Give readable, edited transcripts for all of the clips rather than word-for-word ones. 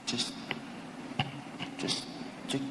Just, just, just.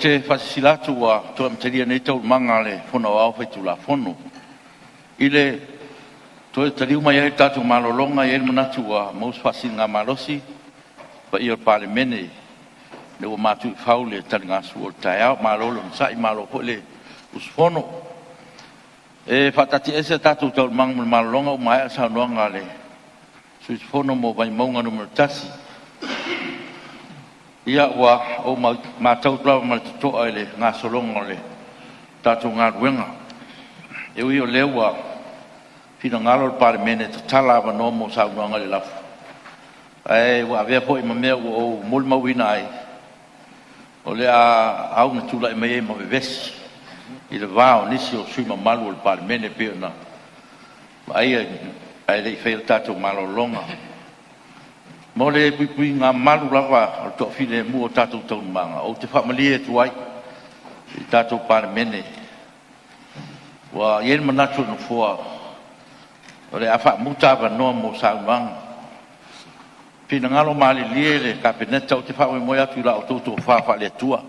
te faasilasila atu ua toe amatalia nei Taualumaga a le Fono Aoao Faitulafono. I le toe taliu mai ai o le tatou malologa, e i ai le manatu ua maua se faasiligamalosi i le paia o le Palemene ina ua matu i fau le taligasua o le taeao. Malo le onosai malo foi le usufono. E faataatiaese a tatou Taualumaga mo le malologa ua maea le saunoaga a le sui usufono mo Vaimauga 1. Ia, ua ou matau atu lava ma le totoa i le gasologa o le tatou galuega. E ui o lea ua finagalo le Palemene e tatala avanoa mo saunoaga i le lafo, ae ua avea foi ma mea ua ou molimauina ai, o le a auga tulai mai ai ma vevesi i le va o nisi o sui usufono mamalu o le Palemene pei ona vaaia ae le i faia le tatou malologa. Mo le puipuiga malu lava o le toafilemu o tatou taualumaga, ou te faamalie atu ai i le tatou Palemene, ua i ai le manatu o le Nofoa o le a faamuta avanoa mo saunoaga. Finagalo malilie le Kapeneta, ou te faamoemoe atu i la outou tofa faale-Atua.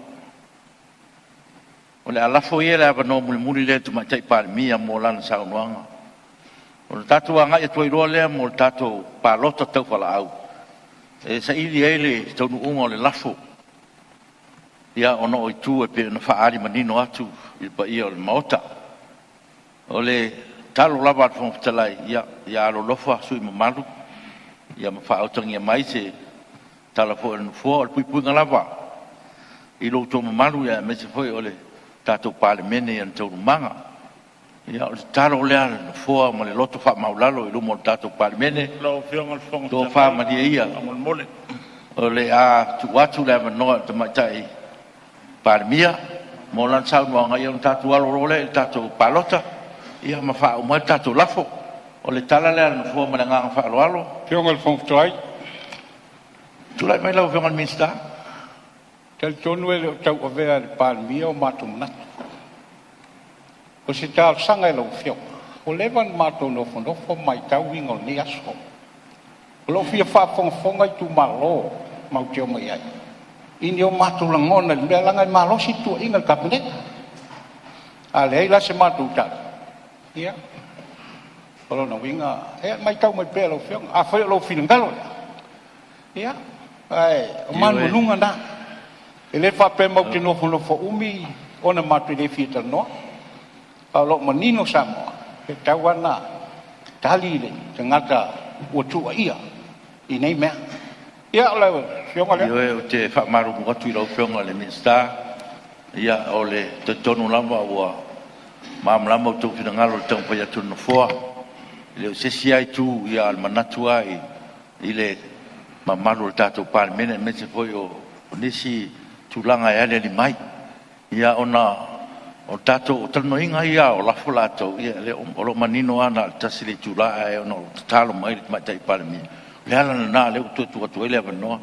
O le a lafo ia le avanoa mulimuli lea i le Tamaitai Palemia mo lana saunoaga, ona tatou agai atu ai loa lea mo le tatou palota taufalaau e saili ai le taunuuga o le lafo, ia ona o itu e pei ona faaali manino atu i le paia o le Maota. O le tatalo lava a le Fofoga Fetalai, ia alolofa sui usufono mamalu ma faautagia mai se tala foi a le Nofoa. O le puipuiga lava i lo outou mamalu aemaise foi o le tatou Palemene i ana taualumaga. Ia, o le tatalo lea a le Nofoa ma le loto faamaualalo i luma o le tatou Palemene, Lau Afioga i le Fofoga tofa Fetalai, malie ia, faamolemole. o le a tuu atu le avanoa i le Tamaitai Palemia mo lana saunoaga, ia ona tatou alo loa lea i le tatou palota ma faauma ai le tatou lafo. O le tala lea a le Nofoa ma le agaga faaaloalo. Afioga i le Fofoga Fetalai. Tulai mai lau Afioga i le Minisita. E talitonu e le o tauavea e le Palemia o matou manatu. O se talosaga i lau Afioga, ua leva ona matou nofonofo ma maitau uiga o lenei aso. O lo o fia faafogafoga itumalo matou te omai ai i ni o matou lagona i le mea, leaga e malosi le tuuaiga i le Kapeneta. A leai la se matou tali, ia o lona uiga e matau mai pea e lau Afioga. Afai o lou finagalo lea, ia, ae o Ioe. manumanuga na. E le faapea matou te nofonofo umi ona matou te le fia talanoa, a o lo o manino Samoa, e tatau lava ona tali le tagata ua tuuaia i nei mea. Ia o lau Afioga lea. Ioe, ou te faamalulu atu i lau Afioga i le Minisita, ia o le talitonu lava ua malamalama outou finagalo i le taumafai atu o le Nofoa. E le o se isi lava itu, a o le manatu lava i le mamalu o le tatou Palemene aemaise foi o nisi tulaga e aliali mai. Ia ona o tatou talanoaina ia o lafo latou, ia o lo o manino lava na o le tasi le itula, ae ona ua tatalo mai le Tamaitai Palemia, o le ala lena o lea ua toe tuu atu ai le avanoa.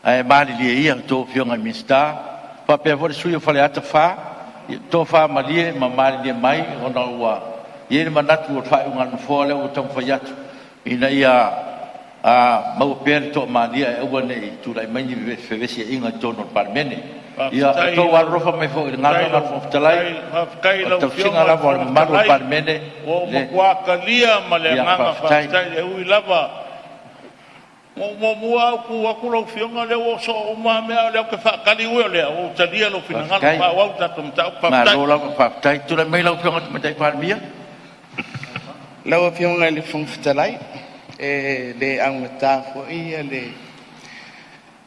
Ae malilie ia a outou Afioga i Minisita faapea foi le sui usufono mo Faleata 4, ia tofa malie ma malilie mai ona ua i ai le manatu o le faaiuga a le Nofoa lea ua taumafai atu ina ia maua pea le toamalie ae aua ne i tulai mai ni fevesiaiga i totonu o le Palemene. Ia Faafetai i outou lau alolofa mai foi i le faafetai galuega a le lau Fofoga Fetalai, Faafetai i o le lau tausiga Afioga i le lava o le Fofoga mamalu o le Fetalai, Palemene. ua ou Le matua talia ma le Ia agaga faafetai. faafetai. E ui lava ua ou muamua lava ou tu atu lau Afioga o lea ua soo uma lava mea, a o lea ou te faatali. Ui o lea, ua ou talia lou finagalo e Faafetai. faaauau le tatou mataupu. Faafetai. Malo lava faafetai. Tulai mai lau Afioga i le Tamaitai Palemia. Lau Afioga i le Fofoga Fetalai, e le augata foi le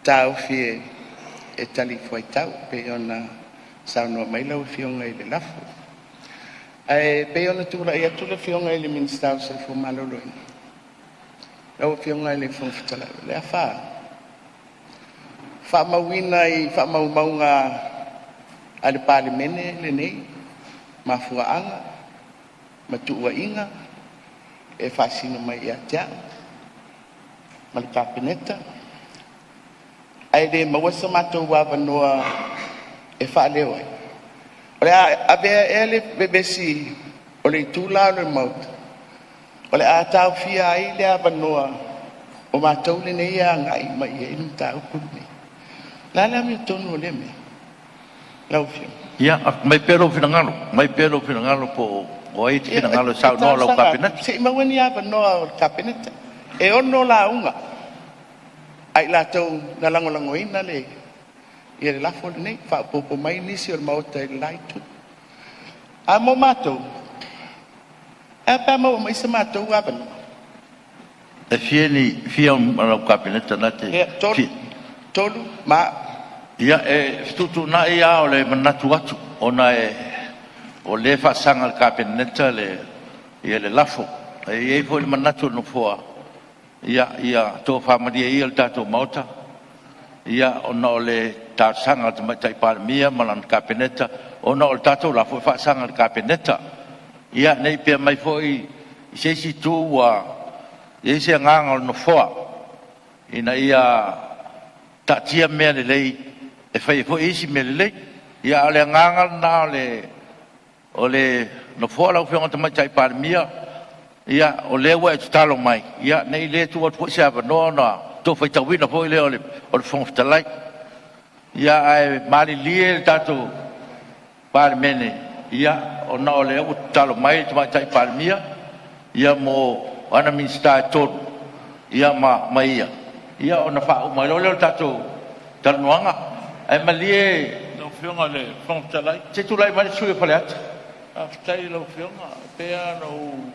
taofi e talifuaitau e pei ona saunoa mai lau Afioga i le lafo. Ae pei ona tulai atu le Afioga i le Minisita o le Soifua Maloloina, lau Afioga i le Fofoga Fetalai, o le a faamauina i faamaumauga a le Palemene lenei mafuaaga ma tuuaiga e faasino mai ia te au ma le Kapeneta, ae le maua so matou avanoa e faaleo ai. O le a avea ea le vevesi o le itu la o le Maota o le a taofia ai le avanoa o matou nei e agai mai i ai le mataupu lenei? O le a le amiotonu o lea mea? Lau Afioga. Ia, aumai pea lou finagalo, aumai pea lou finagalo po o ai e te finagalo e saunoa o lau Kapeneta. Se i maua ni avanoa o le Kapeneta. E 6 lauga a i latou na lagolagoina le lafo lenei, faaopoopo mai nisi o le Maota i le la itu. A mo matou, e a pe a maua mai so matou avanoa? E fia o lau Kapeneta na te... E 3 ma au. Ia, e fetuutuunai lava o le manatu atu, ona o lea e faasaga i le Kapeneta le lafo. E i ai foi le manatu o le Nofoa, ia tofa malie ia le tatou Maota, ona o le talosaga a le Tamaitai Palemia ma lana Kapeneta, ona o le tatou lafo e faasaga i le Kapeneta. Ia, ne i pea mai foi i se isi itu ua i ai se agaga o le Nofoa ina ia taatia mea lelei e fai ai foi isi mea lelei. Ia, a o le agaga lena o le Nofoa lau Afioga i le Tamaitai Palemia, ia, o lea ua e tatalo mai, ia ne i le tuu atu foi se avanoa ona toe faitauina foi lea o le Fofoga Fetalai. Ia, ae malilie le tatou Palemene, ona o lea ua tatalo mai le Tamaitai Palemia mo ana Minisita e 3 ma ia, ona faauma ai loa lea o le tatou talanoaga. Ae malie Lau Afioga i le Fofoga Fetalai. Se i tulai mai le sui usufono mo Faleata. Faafetai i lau Afioga. E pei lava ona ou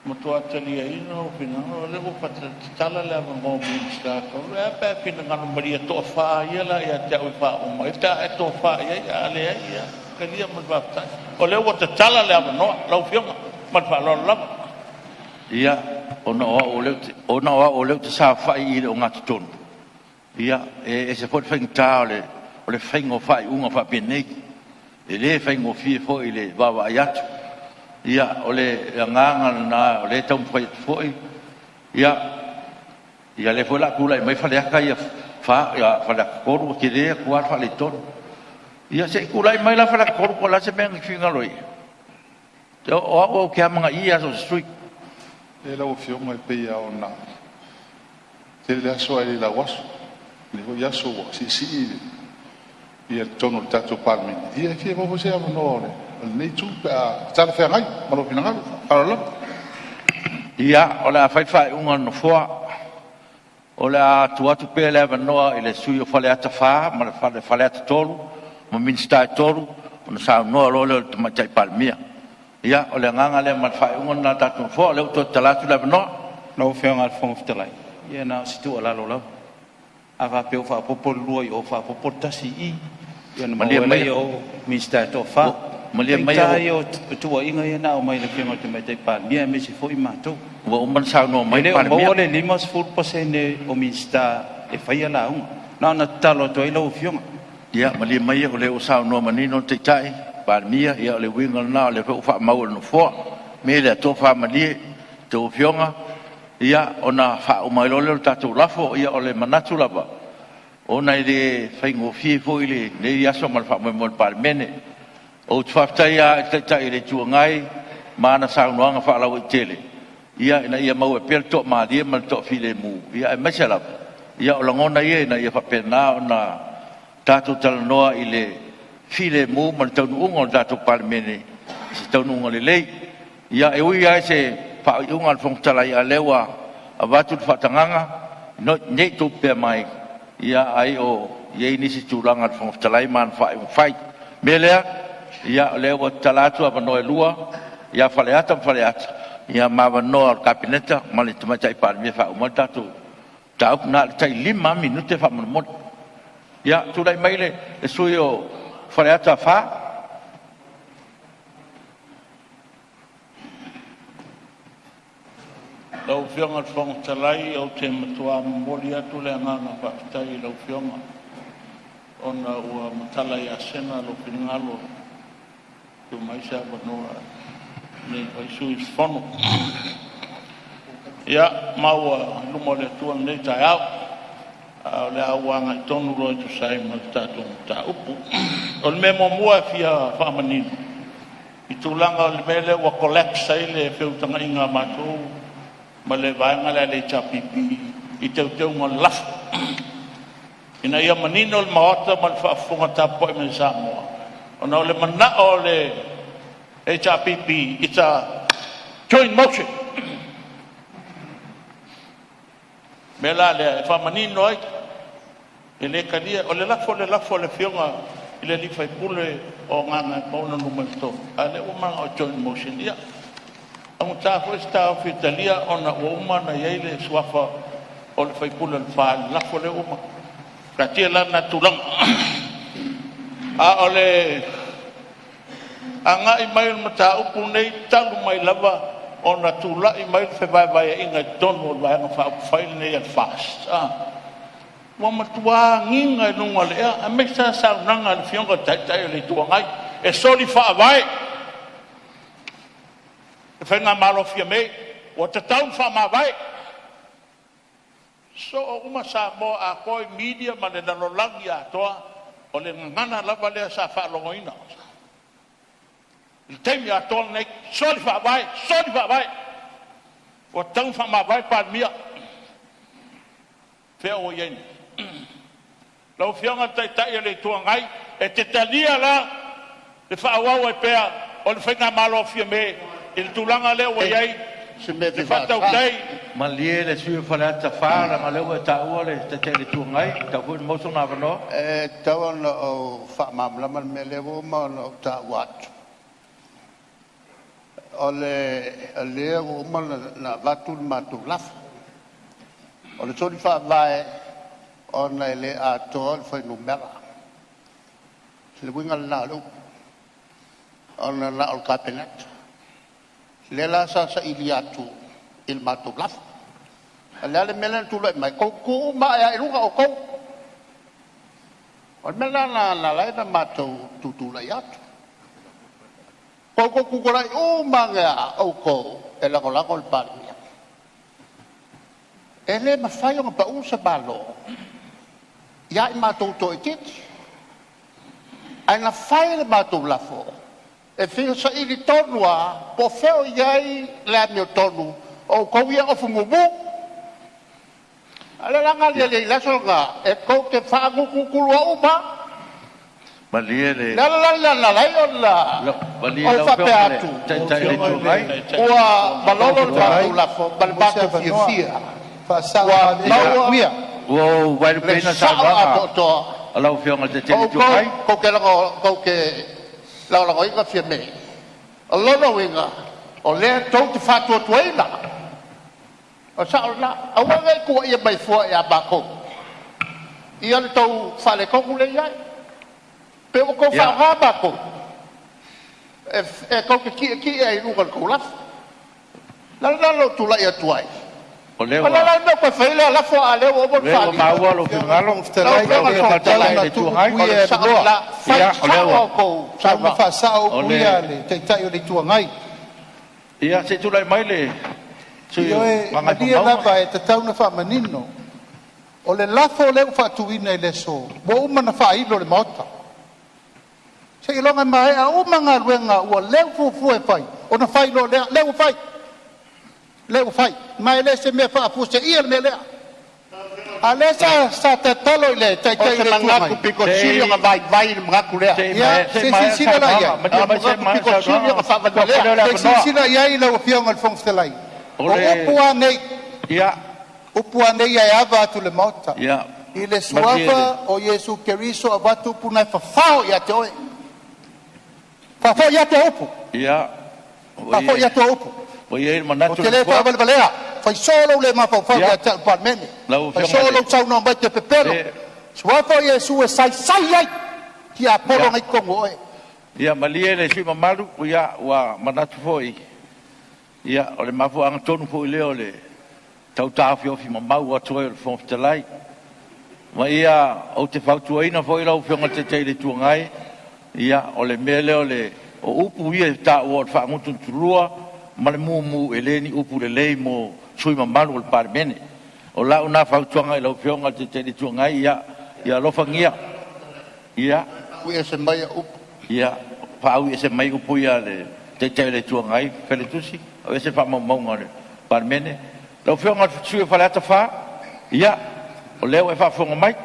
matua taliaina lou finagalo, o lea ua tatala le avanoa mo Minisita e toalua. Ae a pe a e finagalo malie e toafa ia la ia te au e faauma ai pe a e tofa i ai, a leai, ia, talia ma le faafetai. O lea ua tatala le avanoa lau Afioga. Ma le faaaloalo lava. Ia, ona o au o lea ou te saofai i le ogatotonu, ia, e ese foi le faigata o le faiga o faaiuga faapenei. E le faigofie foi i le vaavaai atu. Ia, o le agaga lena o lea e taumafai atu foi. Ia, o lea foi o le a tulai mai Faleata 3, ua tele atu lava le faaletonu. Ia se i tulai mai la Faleata 3 po o le a se mea na te finagalo i ai. O au ou te amanaia lava so o se sui usufono. Lau Afioga e pei lava ona tele aso ae le lauaso. O lenei foi aso ua siisii le tonu o le tatou Palemene. Ia e fia maua foi se avanoa o lenei itu pe a talafeagai ma lou finagalo. Ma le faaaloalo lava. Ia, o le a fai le faaiuga a le Nofoa, o le a tuu atu pea le avanoa i le sui usufono o Faleata 4 ma le Faleata 3 ma Minisita e 3 ona saunoa loa lea o le Tamaitai Palemia. Ia, o le agaga lea ma le faaiuga lena a le tatou Nofoa, o lea ua toe tatala atu le avanoa. Lau Afioga i le Fofoga Fetalai, ia na o se tuualalo lava. A faapea ua faaopoopo le 2 i o, faaopoopo le 1 i i, ia ona Malie maua ai maia, lea o Minisita e toafa. malie O faigata maia, ia o tuuaiga ia na aumai e le Afioga i le Tamaitai Palemia aemaise foi matou. Ua uma ona saunoa E mai le le o Palemia. maua le 50% o Minisita e faia lauga. Na ona tatalo atu ai lau Afioga. Ia, malie maia, o lea ua saunoa manino le Taitai Palemia, ia o le uiga lena, o lea foi ua faamau e le Nofoa. O le mea lea, tofa malie a outou afioga, ia ona faauma ai loa lea o le tatou lafo. Ia o le manatu lava, ona e le faigofie foi lenei aso ma le faamoemoe o le Palemene. Ou te faafetai lava i le Taitai o le Itu Agai ma ana saunoaga faalauaitele, ina ia maua pea le toamalie ma le toafilemu, aemaise lava o lagona ia ina ia faapena ona tatou talanoa i le filemu ma le taunuuga o le tatou Palemene i se taunuuga lelei. Ia, e ui lava i se faaiuga a le Fofoga Fetalai, a o lea ua avatu le faatagaga, ne i outou pepea mai ai o i ai nisi tulaga o le Fofoga Fetalai ma ana faaiuga fai. O le mea lea, ia o lea ua tatala atu avanoa e 2 ia Faleata ma Faleata, ia ma avanoa o le Kapeneta ma le Tamaitai Palemia e faauma ai le tatou mataupu. Na o le tai 5 lava minute faamolemole. Ia, tulai mai le sui usufono mo Faleata 4. Lau Afioga i le Fofoga Fetalai, ou te matua momoli atu le agaga faafetai i lau Afioga ona ua matala ia sega lou finagalo e tuu mai se avanoa o lenei foi sui usufono. Ia, ma ua i luma o le Atua lenei taeao, a o le a ou agai tonu loa e tusa ai ma le tatou mataupu. O le mea muamua e fia faamanino i tulaga o le mea lea ua collapse ai le feutagaiga a matou ma le vaega lea a le HRPP i teuteuga o le lafo. Ina ia manino le Maota ma le faafofoga tapuai mai a Samoa, ona o le manao o le HRPP, it's a joint motion. O le mea la lea e faamanino ai, e le talia, o le lafo o le lafo a le Afioga i le sui usufono o Gagaemauga 3, a o lea ua manao e join le motion. Ia, augata foi se taofi e talia ona ua uma ona i ai le suafa o le sui usufono o Lepa i le lafo lea ua uma. Taatia la lena tulaga. A o le agai mai o le mataupu lenei talu mai lava ona tulai mai le fevaevaeaiga i totonu o le Vaega Faaupufai lenei a le FAST, ua matua agiga i luga o le ea, aemaise lava saunoaga a le Afioga i le Taitai o le Itu Agai e soli faavae le faigamalo a Fiame, ua tatau ona faamavae. Sosoo uma Samoa atoa i media ma le lalolagi atoa, o le gagana lava lea sa faalogoina i le taimi atoa lenei, soli faavae, soli faavae, ua tatau ona faamavae le Palemia. Fea ua i ai nei? Lau Afioga i le Taitai o le Itu Agai, e te talia la le faaauau ai pea o le faigamalo a Fiame i le tulaga lea ua i ai Se mea le fia faasao. faatautai? Malie le sui usufono mo Faleata 4, leaga o lea ua e taua le Taitai o le Itu Agai, e tatau foi ona maua sona avanoa. E tatau ona ou faamalamalama le mea lea ua uma ona ou taua atu. O lea ua uma ona avatu le matou lafo. O le soli faavae ona e le atoa le fuainumera. O le uiga lena o le upu, ona na o le Kapeneta. Lea la sa saili atu i le matou lafo. A o le a le mea lea na tulai mai? Tou tutu uma ae lava i luga outou. O le mea la lena na ala ai ona matou tutulai atu. Tou te tutulai uma ane lava outou e lagolago le Palemia. E le mafai ona pau se Malo ia i matou e toaitiiti. Ae na fai le matou lafo e fia saili tonu lava po o fea o i ai le amiotonu o outou ia e ofu mumu. A o lea la na aliali ai i le aso lena, e tou te faagutugutuloa uma lava. Malie Le le ala la lena na ala ai ona malie ou lau faapea Afioga i le atu, Lau Taitai o le Afioga Itu i Agai. le ua Fofoga malolo le Fetalai, matou lafo ma pe le maua se matou avanoa? fiafia Faasao ua malie Ia, maua uia. ua ou le vaelupeina sao saunoaga atoatoa a lau Afioga i le o Taitai o le Itu outou Agai. tou te lagolagoina Fiame. O lona uiga, o lea tou te faatuatuaina. O le sao lena. Aua ne i tuuaia mai fua ia matou ia le tou faaletonu lea e i ai. Pe ua outou Ia, faaaoga matou e tou te tietie ai i luga o le tou lafo. O le ala lena na ou tulai atu ai. o lea O le ua ala le mea o toe fai ai lea lafo, a o lea ua uma o ona lea ua faaali. maua Lau lou Afioga i le finagalo Fofoga Lau Fetalai, lau Afioga i le e Afioga i Fofoga le tatau Taitai Fetalai, o ona le Itu tuu Agai. o upu le ia e sao lua. lena. Fai Ia, o lea sao a ua outou Tatau ona saunoaga. faasao o upu le ia a le Taitai o le Itu Agai. Ia, se i tulai mai le sui usufono Ioe, mo malie Gagaifomauga. lava e tatau ona faamanino. O le lafo lea ua faatuina i le aso, ua uma ona faailo i le Maota. Seiloga e maea uma galuega ua leu fuafua e fai, ona fai loa lea. Lea ua fai, lea ua fai. Ma e le o se mea faafuaseia le mea lea. A o lea sa, sa tatalo i le O Taitai o se le Itu manatu Agai, pito Se sili ona i vaivai le manatu lea. se i ia maea se se i i maea le silasila la i saunoaga. ai. O Malie le mai se i manatu maea le pito sili saunoaga ona ona tuu atu faavalevalea. lea o le Se i avanoa. silasila i ai lau Afioga i le Fofoga Fetalai. O O le upu lava nei, ia upu lava nei e ava atu i le Maota. ia I le malie le suafa o Iesu Keriso avatu upu na e fafao ia te oe. Faafoi ia ia te upu. ia ua i Faafoi ai atu au upu. ua i ai le Ou manatu te o le le Nofoa. faavalevalea. Fai solo le mafaufau Ia, ia te au i le Palemene. lau Fai Afioga i solo le saunoa mai te pepelo. e Suafa o Iesu e saisai ai. Tiapolo ia na i totonu o oe. ia malie le sui usufono mamalu, ia ua manatu foi ia o le mafuaaga tonu foi lea o le tau taofiofi mamau atu ai o le Fofoga Fetalai. Ma ia ou te fautuaina foi lau Afioga i le Taitai o le Itu Agai, ia o le mea lea o le o upu ia e taua o le faagutugutu ma le mumu, e le ni upu lelei mo sui usufono mamalu o le Palemene. O lau na fautuaga i lau Afioga i le Taitai o le Itu Agai, ia ia alofagia ia Ui ese mai au upu. ia faaui ese mai upu ia a le Taitai o le Itu Agai, Feletusi, aveese faamaumauga o le Palemene. Lau Afioga i le sui usufono o Faleata 4, ia o lea ua e faafofoga mai.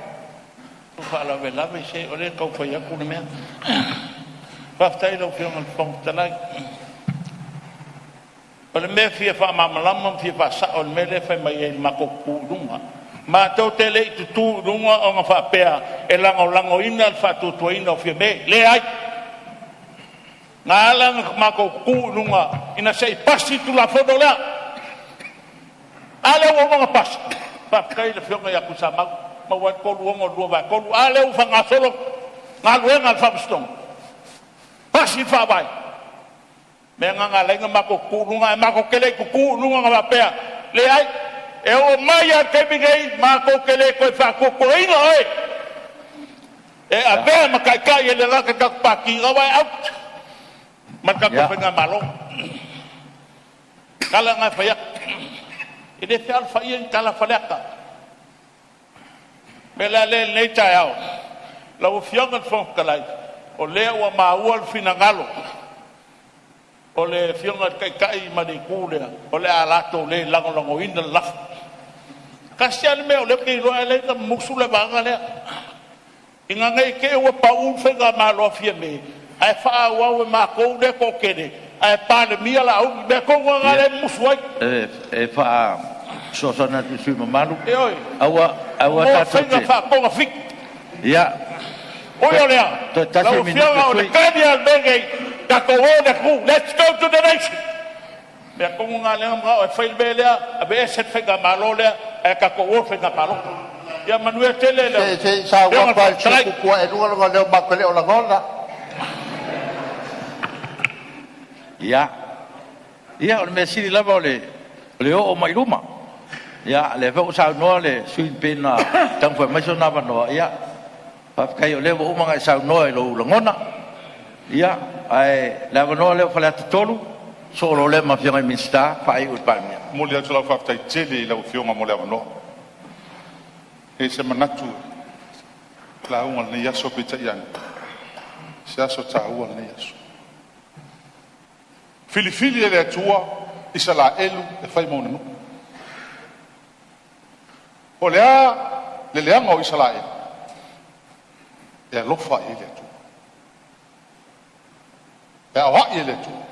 Faalavelave se o lea e tau fai atu le mea. Faafetai i lau Afioga i le Fofoga Fetalai. O le mea e fia faamalamalama ma fia faasao i le mea lea e fai mai ai i le matou tutu i luga. Matou te le i tutu i luga ona faapea e lagolagoina le faatuatuaina o Fiame. Leai. Na ala ona matou tutu i luga ina se i pasi le Tulafono lea. A lea ua uma ona pasi? Faafetai i le Afioga ia Tuisamau, maua ai le 3.6 2/3. A lea ua faagasolo galuega a le Faamasinoga, pasi le Faavae. O le mea lena na ala ai ona matou tutu i luga, ae matou te le i tutu i luga faapea. Leai, e oo mai lava i le taimi nei, matou te le toe faatuatuaina oe e avea ma taitai e le gata i le tatou Pati, ina ua e out ma le tatou faigamalo. O tala na e fai atu, e le fealofaia ni tala a Faleata. O le mea la lea i lenei taeao, lau Afioga i le Fofoga Fetalai, o lea ua maua le finagalo o le Afioga i le Taitai ma le Itu lea, o le a latou le lagolagoina le lafo. Tasi lava le mea o lea ou te iloa e ala ai ona musu le vaega lea, ina ne i te i ua pau le faigamalo a Fiame ae faaauau e matou lea e toatele ae Palemia Laauli. O le mea tonu lava lena lea e mumusu ai. E faasoasoaina atu i le sui usufono mamalu, Ioe, aua aua mo tatou faiga te faatogafiti. Ia, Ui o lea, toe lau tasi minute Afioga le o le sui. taimi lava lenei, tatou o i le atunuu. Let's go to the nation. Mea tonu lena lea na manao e fai le mea lea, aveese le faigamalo lea ae tatou o i le faiga palota. Ia manuia tele lau Se se i sau Afioga i le atu lava Fofoga i le sui Fetalai. pupu ae luga lona leo matou te le o lagona. Ia, ia o le mea sili lava o le oo mai i luma. Ia, lea foi ua saunoa le sui usufono pei ona taumafai mai sona avanoa. Ia, faafetai o lea ua uma ona e saunoa i lou lagona. Ia, ae o le avanoa lea o Faleata 3, sosoo loa lea ma Afioga i Minisita, faaiu i le Palemia. E momoli atu lau faafetai tele i lau Afioga mo le avanoa. E i ai se manatu o le lauga o lenei aso, peitai ane, o se aso taua lenei aso. Filifili e le Atua Isaraelu e fai ma ona nuu. O le a le leaga o Isaraelu? E alofa i ai le Atua, e aoai e le Atua.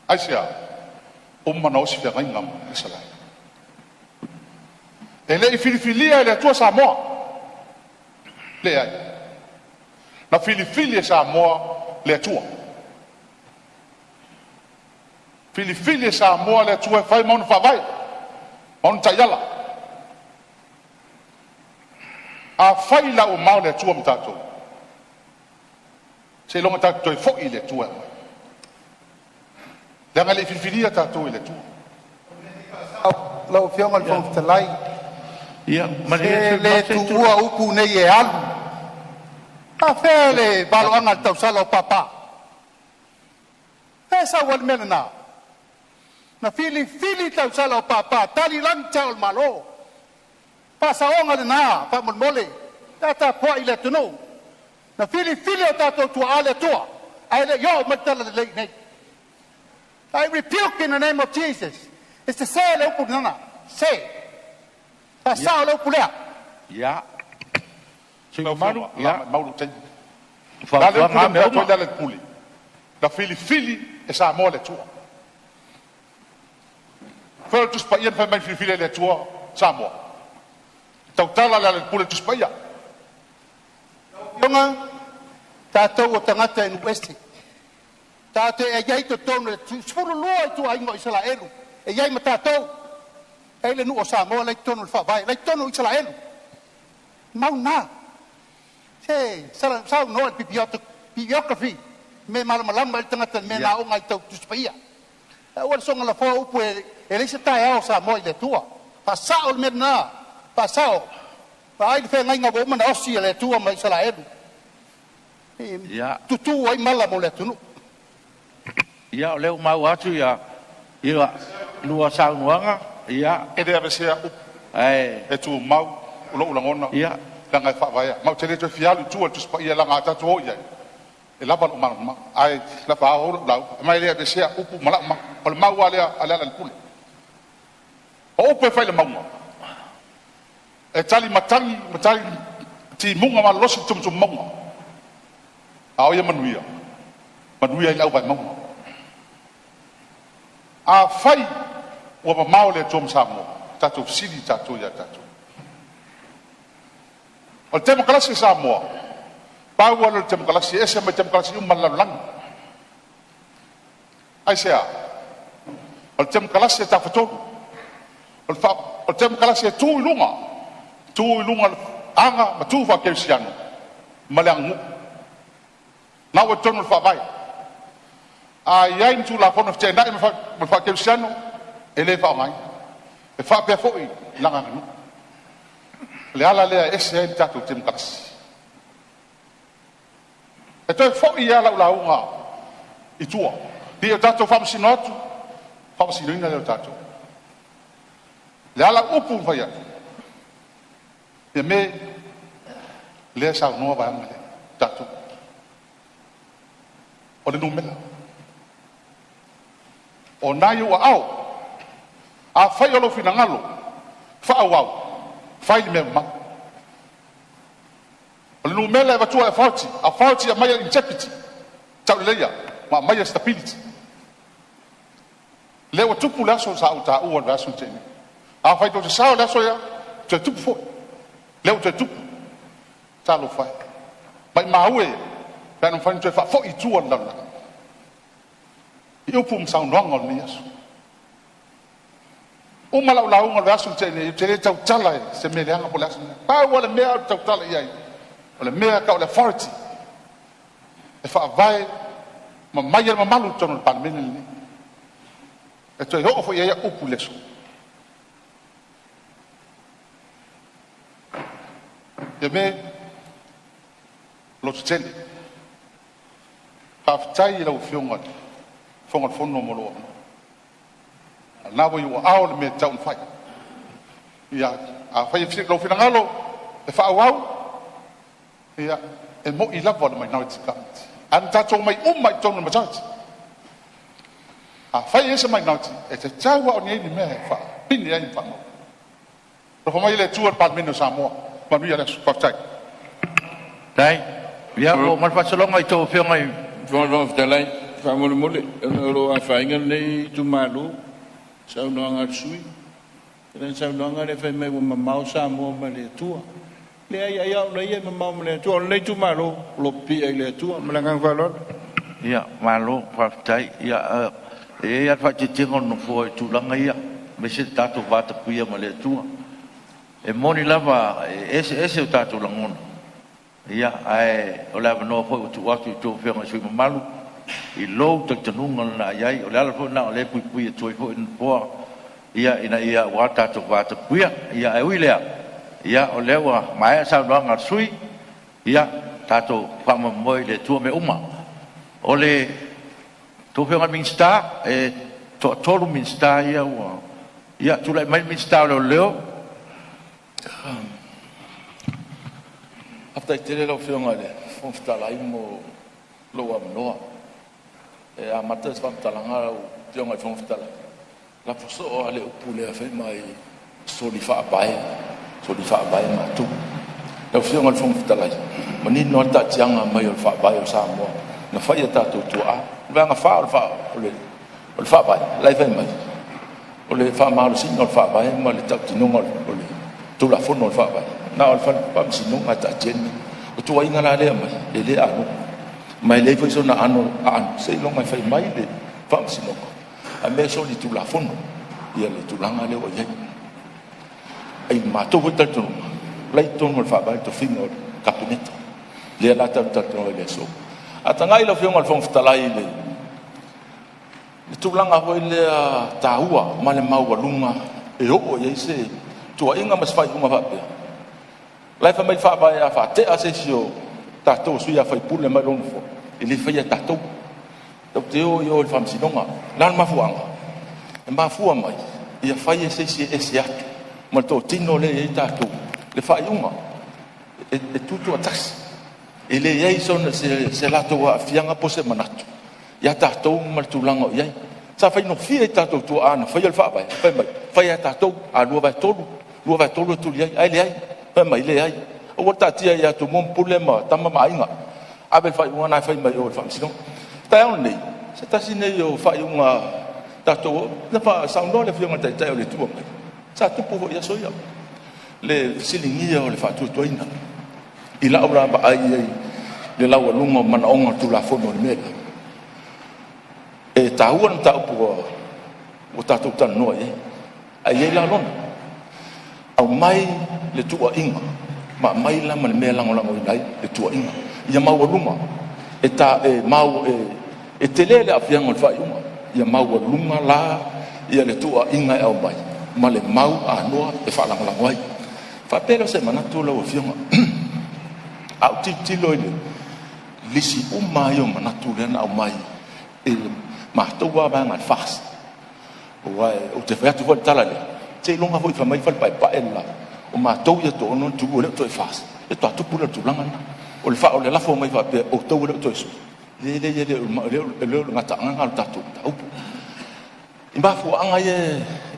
Aisea? Uma ona osi feagaiga ma Isaraelu. E le i filifilia e le Atua Samoa, leai, na filifili e Samoa le Atua. Filifili e Samoa le Atua e fai ma ona faavae, ma ona taiala. Afai la ua mao le Atua ma tatou, seiloga tatou toe foi i le Atua e aumai, leaga e le i filifilia tatou e le Atua. Lau Afioga i le Fofoga Fetalai, Ia malie le se sui le usufono mamalu se i tuua tulai. upu nei e alu. A fea le valoaga o le tausala o papa? E sau ai le mea lena? Na filifili tausala o papa, tali lagi sao o le Malo. Faasaoga lena faamolemole, pe a tapuai le atunuu. Na filifili o tatou tuaa le Atua, ae le i oo mai le talalelei i nei. I rebuke in the name of Jesus. E sese le upu lena. Se. Faasao le upu lea. Ia, sui Lau mamalu, Afioga, ia, mau lou taimi. La le upu fautuaga lea a mea na fai atu uma. ai le Lealailepule, na filifili e Samoa le Atua. Foi o le Tusi Paia na fai mai na filifili e le Atua Samoa. Tautala le Lealailepule i le Tusi Paia. Afioga, tatou o tagata e nuu ese. Tatou te i ai totonu le 12 ituaiga o Isaraelu e i ai ma tatou. E i le nuu o Samoa la i totonu o le faavae, la i totonu o Isaraelu. Mau na. Se saunoa i le bibliography me malamalama ai le tagata i le mea Ia, na aoga ai tau Tusi Paia. Aua le soona lafoa upu e e leai se taeao o Samoa i le Atua. Faasao le mea lena. Faasao. Vaai le feagaiga ua uma ona osi e le Atua ma Isaraelu. E ia, tutu ai mala mo le atunuu. Ia, o lea ua maua atu ia, ia lua saunoaga, ia, E le aveesea upu ae, e tumau o lou lagona ia, leaga e faavaea. Ma ou te le toe fia alu i tua i le Tusi Paia leaga a tatou o i ai, e lava lou malamalama. Ae faaauau lau lauga. Ma e le aveesea upu ma lau mau. O le mau lava lea a Lealailepule. O upu e fai i le mauga, e tali matagi ma tali Timuga malolosi i le tumutumu mauga, a o ia manuia? Manuia i le auvae mauga. Afai ua mamao le Atua ma Samoa, tatou fesili tatou ia tatou. O le Temokarasi a Samoa, pau lava lea o le Temokarasi e ese mai Temokarasi uma a le lalolagi. Aisea? O le Temokarasi a le Tafatolu. O le Temokarasi e tu i luga, tu i luga o le aga ma tu faakerisiano ma le aganuu. Na ua i totonu o le Faavae. A i ai ni Tulafono e feteenai ma le faakerisiano, e le faaaogaina. E faapea foi lana aganuu. O le ala lea e ese ai le tatou Temokarasi. E toe foi lava lau lauga i tua, ia tatou faamasino atu, faamasinoina lea o tatou. Le ala o upu na fai atu, Fiame, lea e saunoa vaega lea, tatou, o le numera. O na e i ou aao, afai o lou finagalo faaauau, fai le mea mamalu. O le numera e avatua e authority, authority e aumaia integrity, tauleleia ma aumaia stability. Lea ua tupu le aso sa ou taua i le vaiaso na tea nei. Afai tou te sao i le aso lea, e toe tupu foi. Lea ua toe tupu. Talofa e, maimau e pe ana mafai ona toe faafoi i tua le lalolagi i upu ma saunoaga o lenei aso. Uma lau lauga i le vaiaso na tea nei, ou te le tautala i se mea leaga po o le a se mea. Pau lava le mea ou te tautala i ai, o le mea e tau o le authority e faavae ma aumai ai le mamalu i totonu o le Palemene lenei. E toe oo foi i ai au upu i le aso. Fiame, lototele, faafetai i lau Afioga i le Fofoga o le Fono mo lou avanoa. O lena ua i ou aao le mea e tatau ona fai. Ia, afai e lou finagalo e faaauau, ia, e moi lava o le minority government, ae na tatou omai uma lava i totonu o le majority. Afai e i ai se minority, e tatau lava ona i ai ni mea e faapine ai ma faamau. Alofa mai le Atua i le Palemene o Samoa. Manuia le aso. Faafetai. Tai. Ia, ua oo mai le faasologa i tou afioga i Fofoga Fetalai, faamolemole, ona o lo o afaina lenei itumalo i saunoaga a le sui usufono. I lana saunoaga lea fai mai ua mamao Samoa ma le Atua. Leai, ai lava o ia e mamao ma le Atua. O lenei itumalo, o lo o pipii i le Atua. Ma le agaga faaaloalo. Ia, malo, faafetai. Ia, e i ai lava le faaeteetega o le Nofoa i tulaga ia, aemaise le tatou vatapuia ma le Atua. E moni lava e eseese o tatou lagona, ia, ae o le avanoa foi ua tuu atu i tou afioga i sui usufono mamalu i lou talitonuga lena e i ai. O le ala foi lena o lea e puipui atu ai foi le Nofoa, ia, ina ia aua le tatou vatapuia. Ia, ae ui i lea, ia, o lea ua maea saunoaga a le sui usufono, ia, tatou faamoemoe i le Atua mea uma. O le tou Afioga i le Minisita, e toatolu Minisita ia ua... Ia, tulai mai le Minisita o Leoleo. Faafetai tele lau Afioga i le Fofoga Fetalai mo lou avanoa. E amata se faamatalaga lau Afioga i le Fofoga Fetalai, lafo soo lava le upu lea fai mai soli faavae, soli faavae matou. Lau Afioga i le Fofoga Fetalai, manino lava le taatiaga mai o le faavae o Samoa na fai e tatou tuaa. O le vaega 4 o le faavae, la e fai mai, o le faamalosiga o le faavae ma le tautinoga o le Tulafono o le Faavae, na o le Faamasinoga e taatia ai. O tuuaiga la lea aumai, e le anoa, ma e leai foi sona aano seiloga e fai mai le Faamasinoga a mea e soli Tulafono ia le tulaga lea ua i ai. Ai matou foi talitonuga, la i totonu o le Faavae le tofiga o le Kapeneta, lea la tatou talanoa i le aso. A tagai lau Afioga i le Fofoga Fetalai i le tulaga foi lea taua ma le maualuga e oo i ai se tuuaiga ma se faaiuga faapea, la e fai mai le Faavae a faatea se isi o tatou sui usufono mai lona nofoa, e le faia e tatou, tatou te o i o i le Faamasinoga. O le a le mafuaaga? E mafua mai ia fai e se isi e ese atu ma le totino lea e i ai tatou le faaiuga e tutoatasi. E leai se latou aafiaga po o se manatu ia tatou ma le tulaga o i ai. Sa faigofie i tatou tuaa na faia le Faavae, fai mai, fai lava e tatou, a 2/3, 2/3 e tuli ai, ae leai, fai mai, leai. Aua le taatia ia Tumua ma Pule ma Tama ma Aiga, ave le faaiuga lena e fai mai o i le Faamasinoga. O le taeao lenei, se tasi lenei o faaiuga tatou na saunoa le Afioga i le Taitai o le Itu Agai, sa tupu foi i aso ia le fesiligia o le faatuatuaina. I lau la vaai i ai i le laualuga o manaoga o le Tulafono i le mea lea, e taua le mataupu ua tatou talanoa i ai, ae i ai la lona aumai le tuuaiga ma aumai la ma le mea e lagolagoina ai le tuuaiga ia maualuga e ta e mau e tele le aafiaga o le faaiuga, ia maualuga la ia le tuuaiga e aumai ma le mau anoa e faalagolago ai. Faapea lea o se manatu lau Afioga, a ou tilotilo i le lisi uma ai o manatu lea na aumai e le matou lava vaega a le FAST, aua ou te fai atu foi le tala lea, seiloga foi e fai mai le fale paepae le la, o matou ia toaono na tuua e le o toe FAST, ia faatoa tupu lea o le tulaga lena. O le faa o le lafo mai faapea outou e le o toe sui, e leai, e le o le gataaga o le tatou mataupu. I mafuaaga ia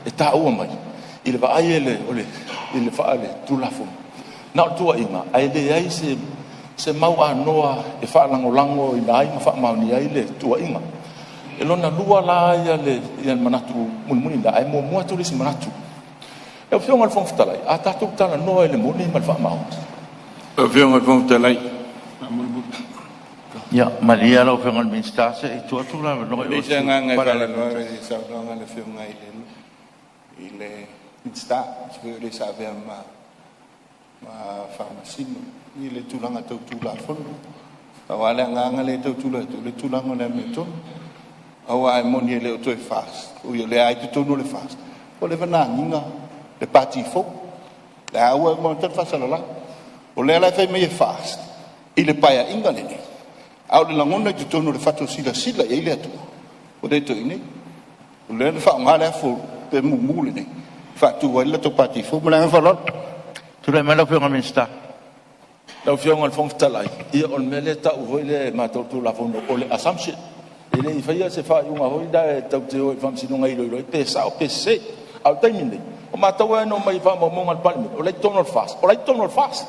e taua mai i le vaai i le Tulafono, na o le tuuaiga ae leai se mau anoa e faalagolagoina ai ma faamaonia ai le tuuaiga. E lona lua la ia le manatu mulimuli na, ae muamua atu le isi manatu. Lau Afioga i le Fofoga Fetalai, a tatou talanoa i le moni ma le faamaoni. Lau Afioga i le Fofoga Fetalai. Ia, malie lau Afioga i le Minisita se i tuu atu le avanoa i Le se agaga e faalanoa i le saunoaga a le Afioga i le Minisita, se foi o le sa avea ma Faamasino i le tulaga tau Tulafono. Aua le agaga lea e tau tulai atu, o le tulaga o le amiotonu. Aua e moni e le o toe FAST, ui o lea lava e i totonu o le FAST, ua leva ona agiga le Pati fou. Le a ua uma atu le faasalalau. O lea la e fai mai e FAST i le paeaiga lenei, a o le lagona i totonu o le fatu e silasila i ai le atunuu, ua le toe i inei. O lea na faaaoga le afu pe mumu lenei, faatu ai le latou Pati fou. Ma le agaga faaaloalo. Tulai mai lau Afioga i le Minisita. Lau Afioga i le Fofoga Fetalai, ia o le mea lea e tau foi lea e matou Tulafono o le assumption. E le i faia se faaiuga foi la e tatou te o i le Faamasinoga e iloilo ai pe sao pe sese. A o le taimi lenei, o matou e na omai i faamaumauga a le Palemene, o la e i totonu o le FAST, o la e i totonu o le FAST.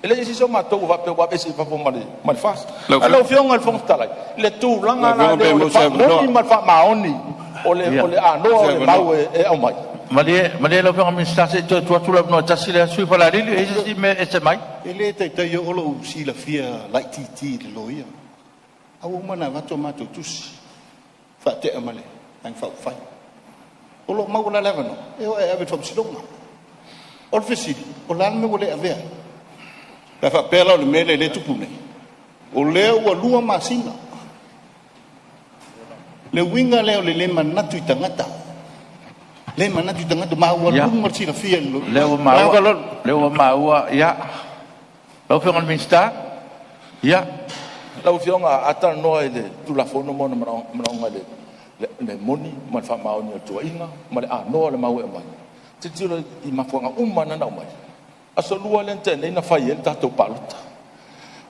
E leai se isi o matou o faapea ua aveese i fafo ma le FAST. Ae lau Afioga i le Fofoga Fetalai, le tulaga la lea o le faamoni ma le faamaoni o le anoa o le mau e aumai. Malie, malie lau Afioga i le Minisita se i toe tuu atu le avanoa e tasi le sui usufono o Falealili. E i ai se isi mea e ese mai? E le taitai oo lou silafia laitiiti i le loia. A ua uma ona avatu a matou tusi, faatea ma le Vaega Faaupufai. O lo o maua la le avanoa e o e ave i le Faamasinoga. O le fesili, o le a le mea ua le avea ai? Pe a faapea la o le mea lea e tupu nei, o lea ua 2 masina. Le uiga lea o le le manatu i tagata. Le manatu i tagata, maualuga le silafia i le loia. Lea ua maua, lea ua maua, ia. Lau Afioga i le Minisita, ia. Lau Afioga, a talanoa i le Tulafono ma ona manaoga i le moni ma le faamaoni o le tuuaiga ma le anoa o le mau e aumai, tilotilo i mafuaaga uma na aumai. Aso Lua lea na tea nei na fai ai le tatou palota.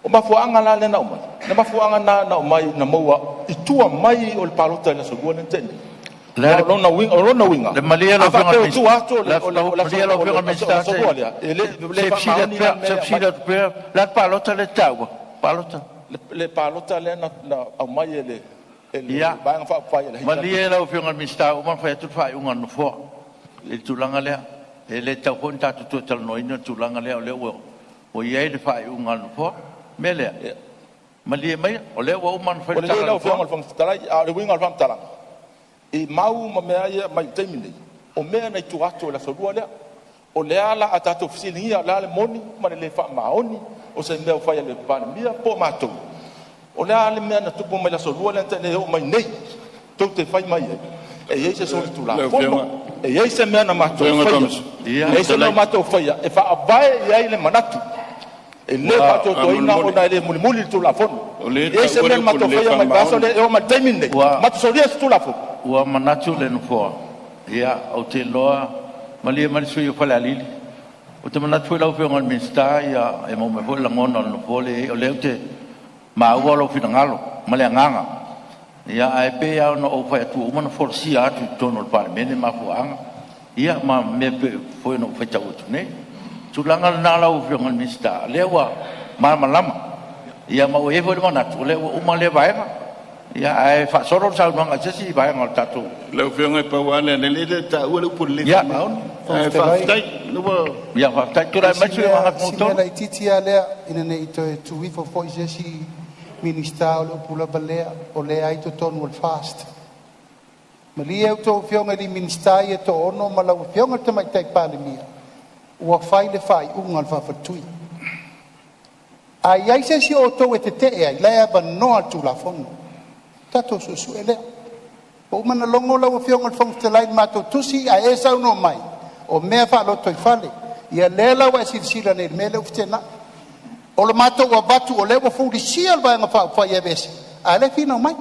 O mafuaaga la lea na aumai, na mafuaaga na aumai na maua i tua mai o le palota i le aso Lua lea na tea nei. O lona uiga, o lona uiga, Le malie lau a Afioga faapea i o le tua atu o le Malie lau Afioga i le Minisita aso Lua lea, e le se fesili faamaoni la atu le pea, se mea fesili e atu pea, le a le palota lea e taua? Palota. Le palota lea na aumai e le Ia, Vaega Faaupufai a le malie HRPP. lau Afioga i le Minisita, ua uma ona fai atu le faaiuga a le Nofoa i le tulaga lea. E le tatau foi ona tatou toe talanoaina le tulaga lea, o lea ua i ai le faaiuga a le Nofoa. O le mea lea, malie maia, o lea ua uma ona fai Ua le lelei tala a le lau Afioga Nofoa. i le Fofoga Fetalai, a o le uiga o le faamatalaga, i mau ma mea ia mai le taimi nei, o mea na i tua atu o le aso Lua lea. O lea la a tatou fesiligia o le a le moni ma le le faamaoni o se mea ua fai e le Palemia po o matou, o le a le mea na tupu mai le aso Lua lea na tea nei e oo mai nei, tou te fai mai ai, e i ai se solitulafono, e i ai se mea na matou faia, e i ai se mea na matou faia e faavae i ai le manatu, e le faatuatuaina ona e le mulimuli le Tulafono. E i ai se mea na matou faia mai le vaiaso lea e oo mai le taimi lenei, matou solia se Tulafono. Ua manatu le Nofoa, ia, ou te iloa, malie mai le sui usufono o Falealili. Ou te manatu foi lau Afioga i le Minisita, ia, e maua mai foi le lagona o le Nofoa lea e i ai, o lea ou te maua lou finagalo ma le agaga. Ia, ae pei lava ona ou fai atu, ua uma ona folasia atu i totonu o le Palemene mafuaaga, ia, ma mea foi na ou faitau atu nei. Tulaga lena lau Afioga i le Minisita, lea ua malamalama. Ia ma ua i ai foi le manatu o lea ua uma lea vaega. Ia ae faasolo le saunoaga i se isi vaega o le tatou. Lau Afioga e pau lava lea, lea e taua le upu le faamaoni. Ae faafetai. Ia faafetai. Tulai mai sui usufono. Si mea laitiiti lava lea, ina ne i toe tuu ifo foi se isi Minisita, o le upu lava lea, o lea e i totonu o le FAST. Malie a outou afioga i Minisita ia e toaono ma lau Afioga i le Tamaitai Palemia, ua fai le faaiuga a le faafaletui. A i ai se isi o outou e tetee ai, o la e avanoa le Tulafono. Tatou suesue lea. Ua uma ona logo lau Afioga i le Fofoga Fetalai i le matou tusi, ae e saunoa mai o mea faalotoifale. Ia lea la ua e silasila nei i le mea lea ua feteenai. O le matou avatu o lea ua fulisia le Vaega Faaupufai e aveese, a o lea e finau mai.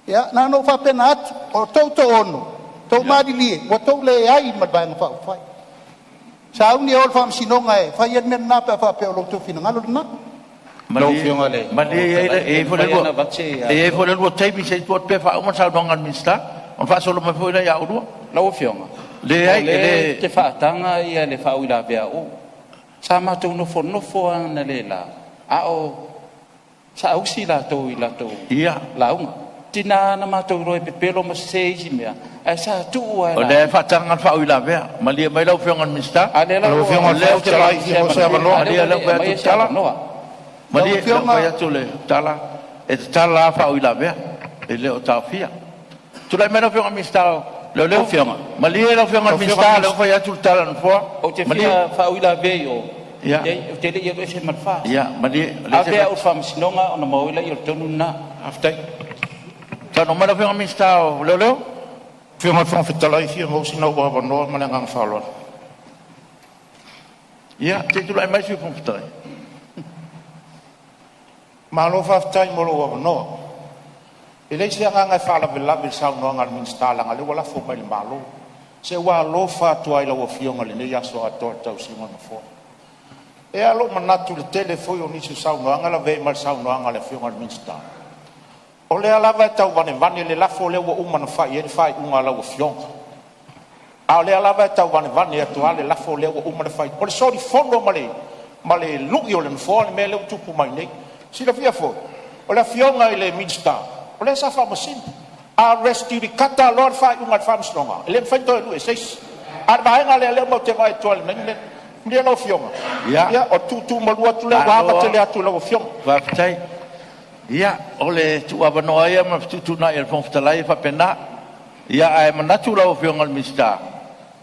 Ia na ona ou faapena atu, o outou e toaono, outou malilie ua outou leai ma le Vaega Faaupufai. Sauni e o i le faamasinoga e fai ai le mea lena pe a faapea o lo outou finagalo lena. Malie, e i ai foi le lua taimi, se i tuu atu pea e faauma le saunoaga a le Minisita, ona faasolo mai foi lea ia oulua. Lau Afioga, Leai, o lea ou te faataga le faauilavea a Uu. Sa matou nofonofo lava analeila a o saausi latou i latou lauga. Tiga na matou iloa e pepelo ma sese isi mea, ae sa tuu lava e O lea e faataga le faauilavea. Malie mai lau Afioga i le Minisita. A o lea la ua Malie, ua fai atu le tala, e tatala lava faauilavea, e le o taofia. Tulai mai lau Afioga i le Minisita o Leoleo. Malie lau Afioga i le Minisita, lea ua fai atu le tala a le Nofoa. Ou te fia faauilavea i o, ou te le i alu ese ma le FAST. Ia, malie. Ave au i le faamasinoga ona maua ai lea o le tonu lena. Faafetai. Saunoa mai lau Afioga i le Minisita o Leoleo. Afioga i le Fofoga Fetalai, fia maua sina ou avanoa ma le agaga faaaloalo. Ia, se i tulai mai le Sui Fofoga Fetalai. Malo faafetai mo lou avanoa. E leai se agaga e faalavelave i le saunoaga a le Minisita leaga o lea ua lafo mai i le Malo. Se ua alofa atu lava i lau Afioga i lenei aso atoa i le tausiga o le Nofoa. E i ai lava lou manatu i le tele foi o nisi o saunoaga e lavea ai ma le saunoaga a le Afioga i le Minisita, o lea lava e tau vanevane le lafo lea ua uma ona fai i ai le faaiuga a lau Afioga. A o lea lava e tau vanevane atu lava le lafo lea ua uma ona fai. O le solifono ma le lui o le Nofoa le mea lea ua tupu mai nei. Silafia foi, o le Afioga i le Minisita, o lea sa faamasino. A res judicata loa le faaiuga a le Faamasinoga, e le mafai ona toe lui e se isi. A o le vaega lea lea matou te vaai atu ai i le mea lau Afioga, ia o le tuutuumalu atu lea ua ava tele atu i lau Afioga. Faafetai. Ia, o le tuuavanoa ia ma le fetuutuunai a le Fofoga Fetalai e faapena. Ia, ae manatu lau Afioga i le Minisita,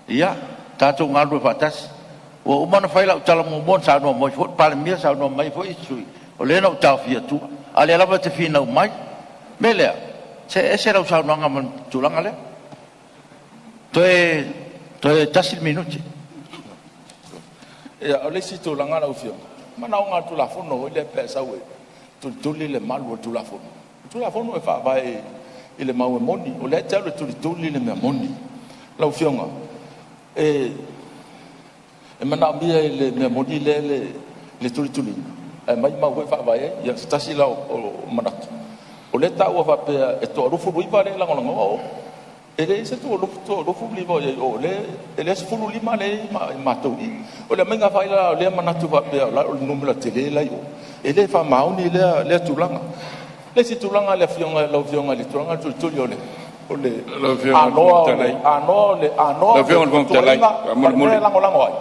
ia, tatou galulue faatasi. Ua uma ona fai lau tala muamua na saunoa mai foi le Palemia, saunoa mai foi isi sui usufono, o lea na ou taofi atua, a o lea lava e te finau mai. O le mea lea, see ese lau saunoaga ma le tulaga lea. Toe tasi le minute. Ia, o le isi tulaga lau Afioga, manaoga o le Tulafono foi lea pe a sau e tulituli le malu o le Tulafono. O le Tulafono e faavae i le mau e moni, o lea e te alu e tulituli le mea moni. Lau Afioga, e manaomia i le mea moni lea le tulituliina, ae aumai mau foi e faavae ai. Ia, se tasi la o manatu, o lea e taua faapea e toa-29 lea e lagolagoa o, e leai se 29 o i ai i o, e lea 15 lea e i matou i. O le aumaiga foi la o lea manatu faapea o le numera tele la i o, e le faamaoni lea tulaga. Le isi tulaga le afioga lau Afioga i le tulaga tulituli o le anoa o le anoa o le anoa o le tuuaiga ma le mea e lagolago ai.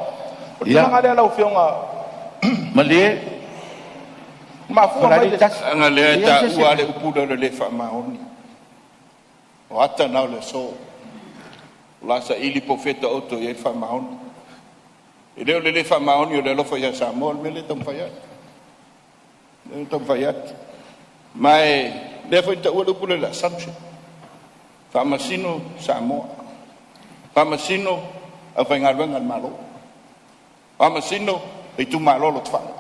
O le tulaga lea lau Afioga, malie mafua mai le Aga lea e taua le upu lea o le le faamaoni. O ata na o le aso. O la saili po o fea taoto i ai le faamaoni. E le o le le faamaoni o le alofa ia Samoa, le mea lea e taumafai atu. Le taumafai atu. Ma e lea foi taua le upu lea o le assumption. Faamasino Samoa. Faamasino aufaigaluega a le Malo. Faamasino le itumalo o Lotofaga.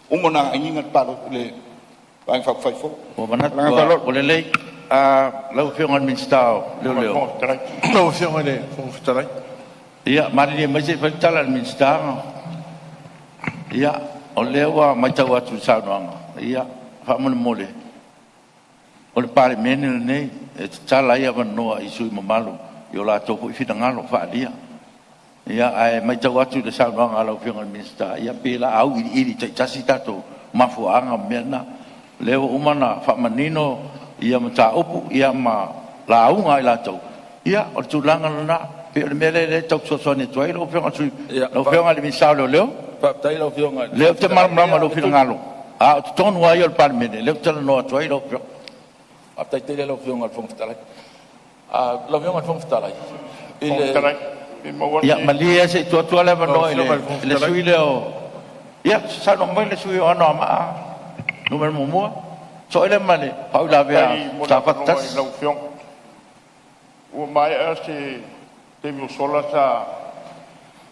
Uma ona agiga le palo le Vaega Faaupufai fou. Ua manatu ua lelei. Lau Afioga i le Minisita o Leoleo. Lau Afioga i le Fofoga Fetalai. Ia, malilie mai se i fai le tala a le Minisita. Ia, o lea ua matau atu i le saunoaga. Ia, faamolemole, o le Palemene lenei e tatala ai avanoa i sui usufono mamalu i o latou foi finagalo faaalia. Ia, ae matau atu i le saunoaga a lau Afioga i le Minisita, ia pei o le a auiliili taitasi tatou mafuaaga ma mea na. O lea ua uma ona faamanino ia mataupu ia ma lauga a i latou, ia o le tulaga lena. E pei o le mea lea e tau fesoasoani atu ai lau Afioga i le sui, lau Afioga i le Minisita o Leoleo. Faafetai lau Afioga i le Lea ou te malamalama i lou finagalo, a o totonu lava ia o le Palemene lea ou te talanoa atu ai lau Afioga. Faafetai tele lau Afioga i le Fofoga Fetalai. Lau Afioga i le Fofoga Fetalai, i le Ia malie se i tuu atu lava le avanoa i le sui usufono lea o... Ia, saunoa mai le sui usufono o Anoamaa Nu.1, soolia ma le faauilavea a Safata 1. Ua maea se taimi ua sola sa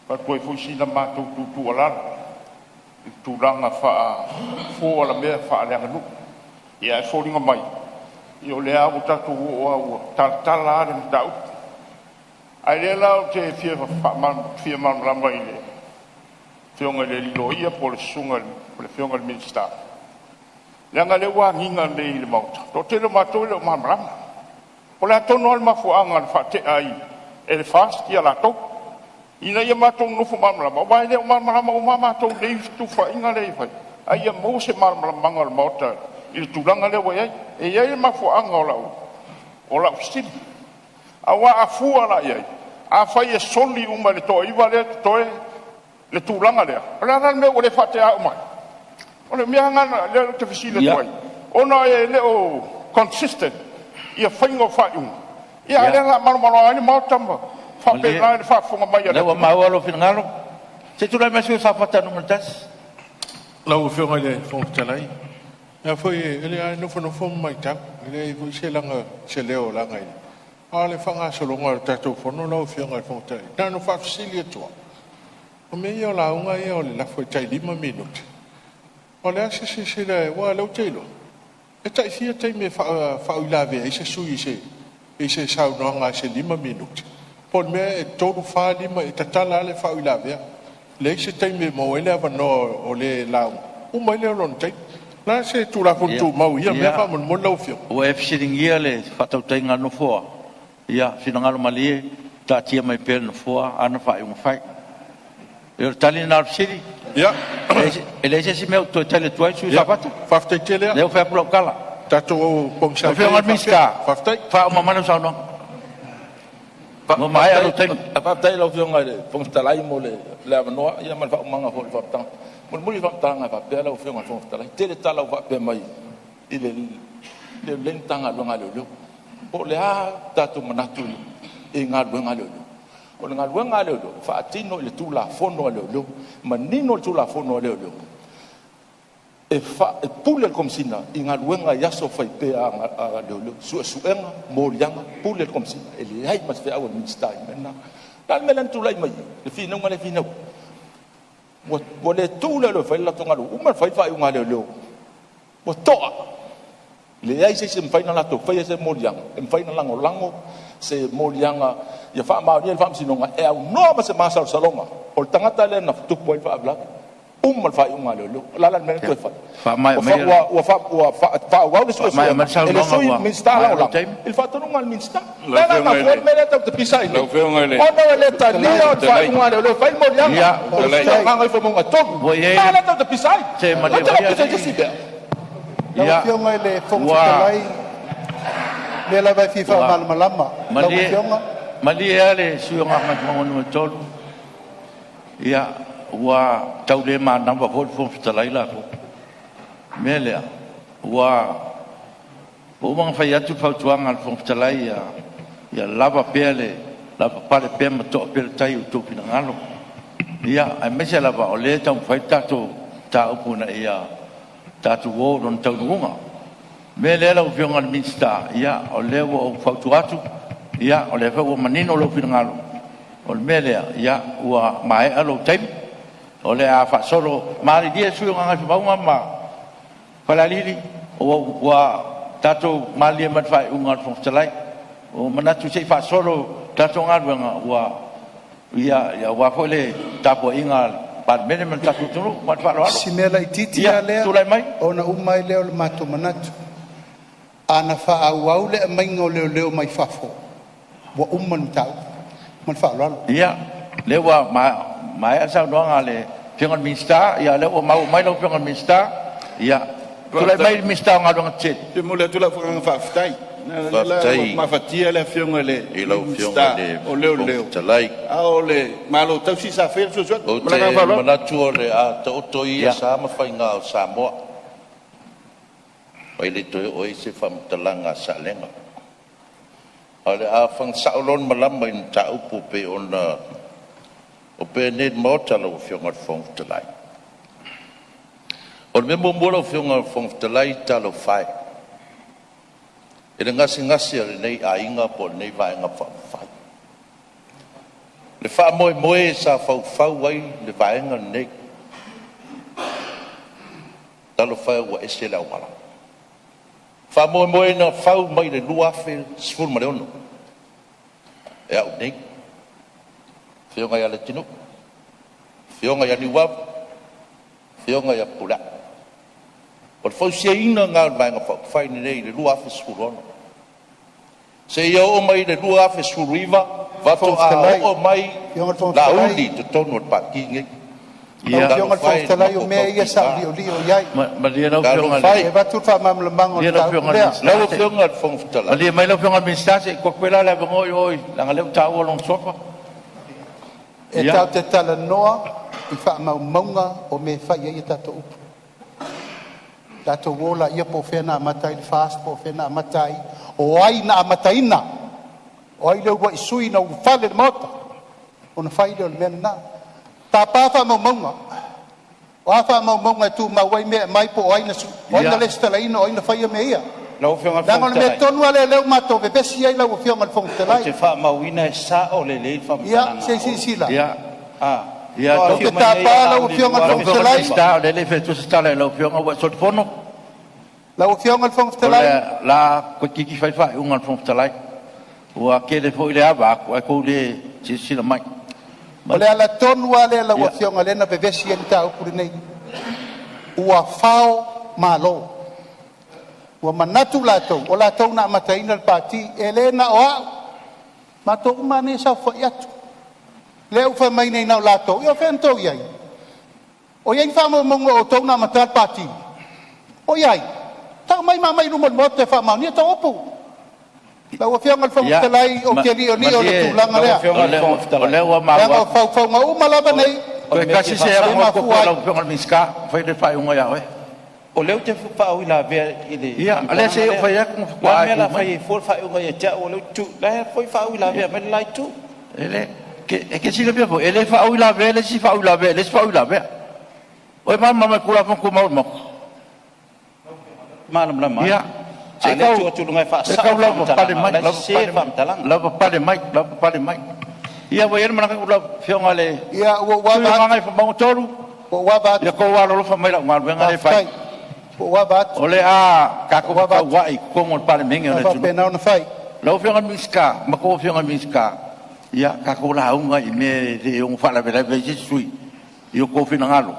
avatu ai foi sina matou tuutuualalo i tulaga faa-fofo alamea faaleaganuu. Ae foliga mai o lea ua tatou oo lava ua talatala lava le mataupu. Ae o lea la ou te fia faamalamalama i le afioga i le alii loia po o le susuga i le Afioga i le Minisita, leaga o lea ua agiga nei i le Maota, e toatele o matou e le o malamalama. Po o le a tonu lava le mafuaaga na faatea ai e le FAST latou, ina ia matou nonofo malamalama, aua e le o malamalama uma lava matou i lenei fetufaaiga lea e fai, a ia maua se malamalamaaga o le Maota i le tulaga lea ua i ai. E i ai le mafuaaga o lau fesili, aua a fua la i ai, afai e soli uma e le toa-9 lea e totoe le tulaga lea, o le a la le mea ua le faatea uma ai? O le mea lava lena lea ou te fesili atu ai, ona e le o consistent ia faiga o faaiuga, a o lea o le a malomaloa ai le Maota ma faapena i le faafofoga mai a le Lea ua atunuu. Maua lou finagalo. Se i tulai mai le sui usufono mo Safata 1. Lau Afioga i le Fofoga Fetalai, e foi e le nofonofo ma matau, e leai foi se laga se leo o lagaina, a o le faagasologa o le tatou fono lau Afioga i le Fofoga Fetalai, na ona faafesili atu lava, o mea ia o lauga ia o le lafo e tai 5 minute, o le a se silasila, aua o lea ou te iloa, e tai fia taimi e faauilavea ai se sui usufono i se saunoaga i se 5 minute? Po o le mea e 3, 4, 5 e tatala lava le faauilavea, leai se taimi e maua ai le avanoa o le lauga, uma ai lea o lona taimi. O le a se Tulafono Tumau i ia mea faamolemole lau Afioga? Ua e fesiligia le faatautaiga a le Nofoa. Ia finagalo malie, taatia mai pea i le Nofoa ana faaiuga fai. O le tali lena o le fesili. Ia. E leai se isi mea ou te toe tali atu ai, le sui usufono o Safata. Faafetai tele. Lea ua fai atu lau tala. Tatou pogisa Lau Afioga i le Minisita, Faafetai. faauma mai lau saunoaga. Ua maea lou taimi. Faafetai i lau Afioga i le Fofoga Fetalai mo le avanoa ia ma le faaumaga foi o le faamatalaga. Mulimuli le faamatalaga e faapea lau Afioga i le Fofoga Fetalai, tele tala ua faapea mai i le lenei Matagaluega a Leoleo. Po o le a tatou manatu i galuega a leoleo? O le galuega a leoleo, e faatino i le Tulafono a Leoleo, manino le Tulafono a Leoleo, e pule le Komesina i galuega i aso fai pea a leoleo, suesuega, moliaga, pule le Komesina, e leai ma se feau a le Minisita i le mea lena. O le a le mea lea na tulai mai i le finauga lea e finau ai? Ua le tu leoleo e fai le latou galuega, ua uma ona fai le faaiuga a leoleo, ua to'a, leai se isi e mafai ona latou faia se moliaga, e mafai ona lagolago se moliaga ia faamaonia e le Faamasinoga e aunoa ma se masalosaloga o le tagata lea na tupu ai le faalavelave. Uma le faaiuga a leoleo. O le a la le mea lea na toe fai? Ua faaauau le suesuega e le Sui Minisita Lagolago i le faatonuga a le Minisita. O le a la le mafua ai le mea lea tatou te pisa ai nei? Ona e le talia le faaiuga a leoleo e fai le moliaga o le sui o Gagaifomauga 3. O le a lea tatou te pisa ai? Ou te le o pisa i se isi mea. Lau Afioga i le Fofoga Fetalai, o lea lava e fia faamalamalama lau Afioga. Malie lava le sui usufono o Gagaifomauga 3, ia, ua tau le manava foi le Fofoga Fetalai latou. O le mea lea, ua uma ona fai atu le fautuaga a le Fofoga Fetalai, ia lava pea le lavapapale pea ma toa pea le tai i o outou finagalo. Ia, aemaise lava o lea e taumafai le tatou mataupu ina ia tatou o i lona taunuuga. O le mea lea lau Afioga i le Minisita, ia, o lea ua ou fautua atu, ia, o lea foi ua manino lou finagalo. O le mea lea, ia, ua maea lou taimi. O le a faasolo malilie sui usufono o Gagaifomauga ma Falealili, ua tatou malilie mai i le faaiuga a le Fofoga Fetalai. Ua manatu se i faasolo tatou galuega ua ia aua foi le tapuaiga a le Palemene ma le tatou atunuu. Ma le faaaloalo. Si mea laitiiti Ia, lava lea, tulai mai. ona uma ai lea o le matou manatu. A na faaauau le aumaiga o leoleo mai fafo, ua uma le mataupu. Ma le faaaloalo. Ia, Lea ua maea le saunoaga a le Afioga i le Minisita. Ia lea ua maua mai lau Afioga i le Minisita. Ia, tulai mai le Minisita o Galuega Tetele. E momoli atu lau agaga faafetai, leaga o lea Faafetai ua mafatia le Afioga i le i lau Afioga Minisita i le o Fofoga Leoleo, Fetalai. a o le Malo tausi sa faia le fesoasoani. Ou Ma le te agaga faaaloalo. manatu o le a taoto ia sa ma faiga o Samoa, ma e le toe oo i ai se faamatalaga a Salega. A o le a fagasao loa le malama i mataupu e pei ona opea nei i le Maota lau Afioga i le Fofoga Fetalai. O le mea muamua lau Afioga i le Fofoga Fetalai, talofa e i le gasegase o lenei aiga po o lenei Vaega Faaupufai. Le faamoemoe sa faufau ai le vaega lenei, talofa e ua ese le auala. Faamoemoe na fau mai le 2016 e au nei, Afioga ia Leatinuu, Afioga ia Niuava, Afioga ia Fepuleai. O le fausiaina lena o le Vaega Faaupufai lenei i le 2016 seia oo mai i le 2019 Fofoga faatoa Fetalai, oo mai Afioga i le Fofoga Laauli Fetalai, i totonu o le Pati lenei. lau Ia, Afioga i le Talofa Fofoga e i le Fetalai, o mafaufau mea ia sa ou tiga. liolio i ai. Malie lau Afioga i Talofa le E e, avatu le faamalamalamaga o le Malie lau mataupu Afioga i le lea. lau Minisita. Afioga i le Fofoga Fetalai, Malie mai lau Afioga i le Minisita se i tuu atu pea le avanoa i o, leaga o lea ua taua lona suafa. E Ia, tatou te talanoa i faamaumauga o mea e fai ai a tatou upu. Tatou o laia po o fea na amata ai le FAST, po o fea na amata ai, o ai na amataina, o ai le uluai sui na ulufale i le Maota, ona fai lea o le mea lena. Tapa faamaumauga, o a faamaumauga e tumau ai mea e aumai po o ai na resitalaina, o ai na faia mea ia. Lau Afioga i le Leaga o Fofoga le mea Fetalai, tonu lava lea o lea ua matou vevesi ai lau Afioga i le Fofoga ou Fetalai. te faamauina e sao lelei le Ia, faamatalaga se a i Olo. silasila. ia, A, ia. faatoa Ou te afio mai nei tapa lau Laauli i le Afioga i le Lau Fofoga Afioga i le Fetalai. Minisita, o lea e le i fai atua se tala i lau Afioga, ua e solifono. Lau Afioga i le Fofoga O Fetalai, le a toeitiiti fai le faaiuga a le Fofoga Fetalai. Ua tele foi le ava atu ae tou le silasila mai. o le ala tonu lava lea lau Ia, Afioga lea na vevesi ai le mataupu lenei, ua fao malo. Ua manatu latou, o latou na amataina le pati. E le na o au, matou uma lava nei e saofafai atu. Lea ua fai mai nei na o latou, ia o fea na outou i ai? O i ai ni faamaumauga o outou na amataina le pati? O i ai? Tau mai ma aumai i luma o le Maota e faamaonia tou upu. Lau Afioga i le Fofoga ia, Fetalai, ou ma, te liolio i le malie. tulaga Lau lea, Afioga O i le lea Fofoga ua, o Fetalai, lea ua leaga maua o atu. faufauga uma lava o, nei o le Toe mea e tasi fia se e faasao, avanoa tuu mafua atu i ai. lau Afioga i le Minisita, fai le faaiuga ia oe. o lea ou te faauilavea i le Ia, o lea se faamatalaga i ou lea. fai atu ma O le a faatoa le mea e o le tu a mai. fai ai fua le faaiuga ia te au o lea ou te tu, la e foi faauilavea mai le la itu. E le, e te silafia foi, e le faauilavea le isi faauilavea i le isi faauilavea. O e malamalama i Tulafono Tumau a le Maota? Malamalama ai. Ia, A se o i lea e tau, tuu atu i luga e se i faasao tau le lavapapale faamatalaga, o mai, la e sese lavapapale le mai, faamatalaga. lavapapale mai, lavapapale mai. Ia, ua i ai le manatu lau Afioga i le Ia, ua ou sui ava usufono o atu, Gagaifomauga 3, ua ou ava atu, ia outou alolofa mai i lau galuega lea e fai. faafetai, ua ou ava atu, O le a ua tatou ou ava atu. fetauai i totonu o le Palemene O o le le a atunuu. faapena ona fai. Lau Afioga i le Minisita, ma tou Afioga i Minisita, ia tatou lauga i mea e le ono faalavelave ai se isi sui usufono i o outou finagalo,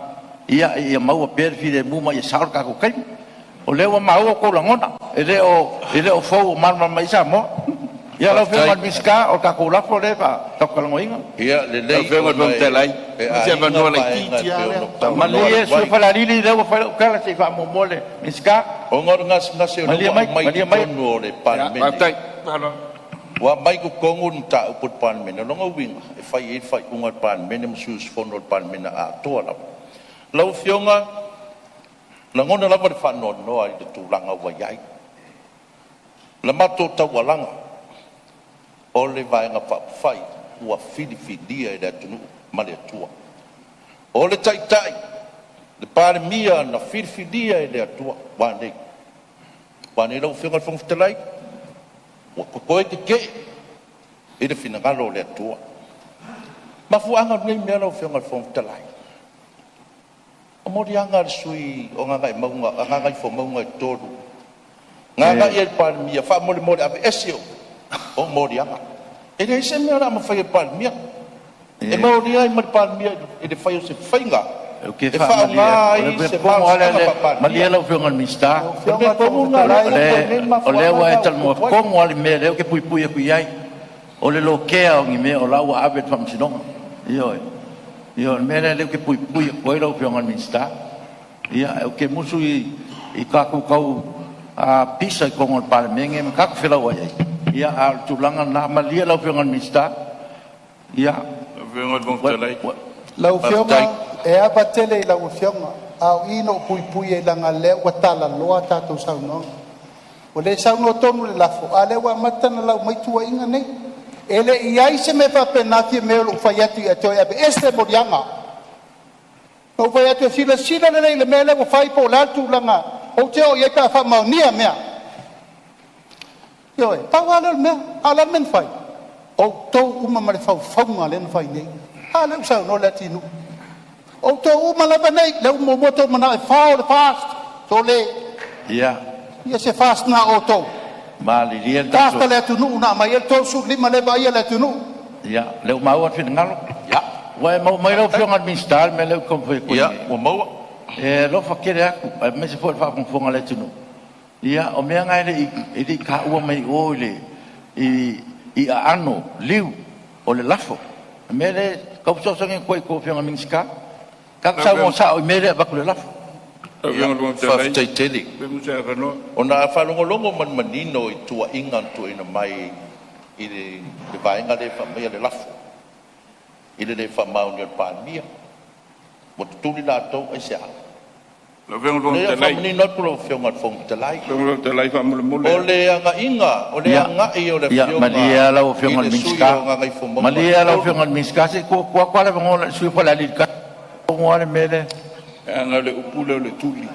ia maua pea le filemu ma ia sao le tatou taimi. O lea ua maua outou lagona, e le o fou, ua malamalama i ai Samoa. Ia lau Afioga faafetai. i le Minisita, o le tatou lafo lea tatou te talanoaina. Ia Lau lelei Afioga i le ona Fofoga Fetalai, e se aiga avanoa vaega laitiiti e lava pei lea ona faamolemole. talanoa Malie le atu sui ai. usufono o Falealili, lea ua fai lau tala, se i faamuamua le Minisita. Ona o le gasegase o lea Malie ua mai, aumai i malie mai. totonu o le Ia, Palemene, faafetai. Malo. ua aumai i totonu le mataupu a le Palemene. O lona uiga, e fai i ai le faaiuga a le Palemene ma sui usufono o le Palemene atoa lava. Lau Afioga, lagona lava le faanoanoa i le tulaga ua i ai la matou taualaga o le Vaega Faaupufai ua filifilia e le atunuu ma le Atua. O le Taitai, le Palemia na filifilia e le Atua, ua a nei? Ua a nei lau Afioga i le Fofoga Fetalai? Ua toe tetee i le finagalo o le Atua. Mafuaaga o lenei mea lau Afioga i le Fofoga Fetalai, o moliaga a le sui usufono o Gagaifomauga 3 na agai i le Palemia, faamolemole aveese ou moliaga. E leai se mea o le a mafai e le Palemia. E molia ai ma le Palemia i le fai o se faiga Ou te e faamalie faaaoga atu, o le ai mea se pono lava malosiaga lea, malie faa-Palemia. lau Afioga i le Minisita. Lau O le Afioga mea i le Fofoga tonu lena o lea O e Fetalai, tupu ai nei le lea mafuaaga ua e lena ua talanoa tupu ai. tonu lava i le mea o lea ou te puipui atu i ai. O le lokea o ni mea o la ua ave i le faamasinoga. Ioe. Ia, o le mea lea lea ou te puipui atu ai lau Afioga i le Minisita. Ia, ou te musu i tatou tau pisa i totonu o le Palemene ma tatou felauai ai. Ia, a o le tulaga lena, malie lau Afioga i le Minisita. Ia. Lau Afioga e ava tele i lau Afioga, a o i na ou puipui ai leaga o lea ua talaloa a tatou saunoaga. Ua le saunoa tonu i le lafo, a o lea ua amata ona lau mai tuuaiga nei. E le i i ai se mea faapena Fiame, o lou fai atu ia te oe e aveese moliaga. Na ou fai atu e silasila lelei i le mea lea ua fai po o le a le tulaga ou te oo i ai pe a faamaonia mea. Ioe, pau lava lea o le mea. A o le a le mea na fai? Outou uma ma le faufauga lea na fai nei. A lea ua saunoa Leatinuu. Outou uma lava nei, lea ua muamua outou manao e fao le FAST. Sole! Ia. Ia se FAST na a outou. Malilie le FAST tatou a le atunuu na aumai ai le 35 lea e vaaia le atunuu. Ia, lea ua maua le finagalo. Ia. Ua e maua mai lau Afioga i le Minisita le mea lea ou te taumafai atu ai Ia, nei? ua maua. E alofa tele atu, aemaise foi o le faafogafoga a le atunuu. Ia, o mea na e le i taua mai o i aano liu o le lafo. O le mea lea e tau fesoasoani atu ai i a outou Afioga i Minisita, tatou saunoa sao i mea lea e avatu i le lafo. Faafetai tele. Ona a faalogologo ma le manino i tuuaiga na tuuaina mai i le vaega lea e faamaia le lafo i le le faamaonia e le Palemia, ua tutuli latou aisea? Leai, e faamanino atu lau Afioga i le Fofoga Fetalai. O le againa, o le Ia, agai o le ia, Afioga malie lava lau i Afioga i le le sui Minisita. usufono o Gagaifomauga Malie lava lau 3. Afioga i le Minisita, se i tuu atu lava le avanoa i le sui usufono o Falealili 1 le mea lea. Leaga o le upu lea o le tuli.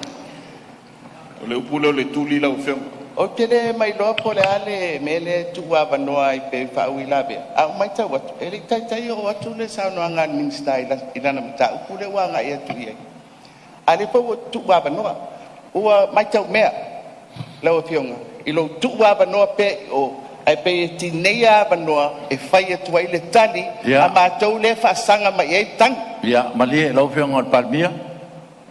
O le upu lea o le tuli lau Afioga. Ou te le mailoa po o le a le mea lea e tuuavanoa ai pei e faauilavea, ae ua matau atu, e le i taitai oo atu le saunoaga a le Minisita i lana mataupu lea ua agai atu i ai, a o lea foi ua tuuavanoa. Ua matau mea lau Afioga i lou tuuavanoa pea i o, ae pei e tineia avanoa e fai atu ai le tali a matou lea e faasaga mai i ai le tagi. Ia, malie lau Afioga i le Palemia,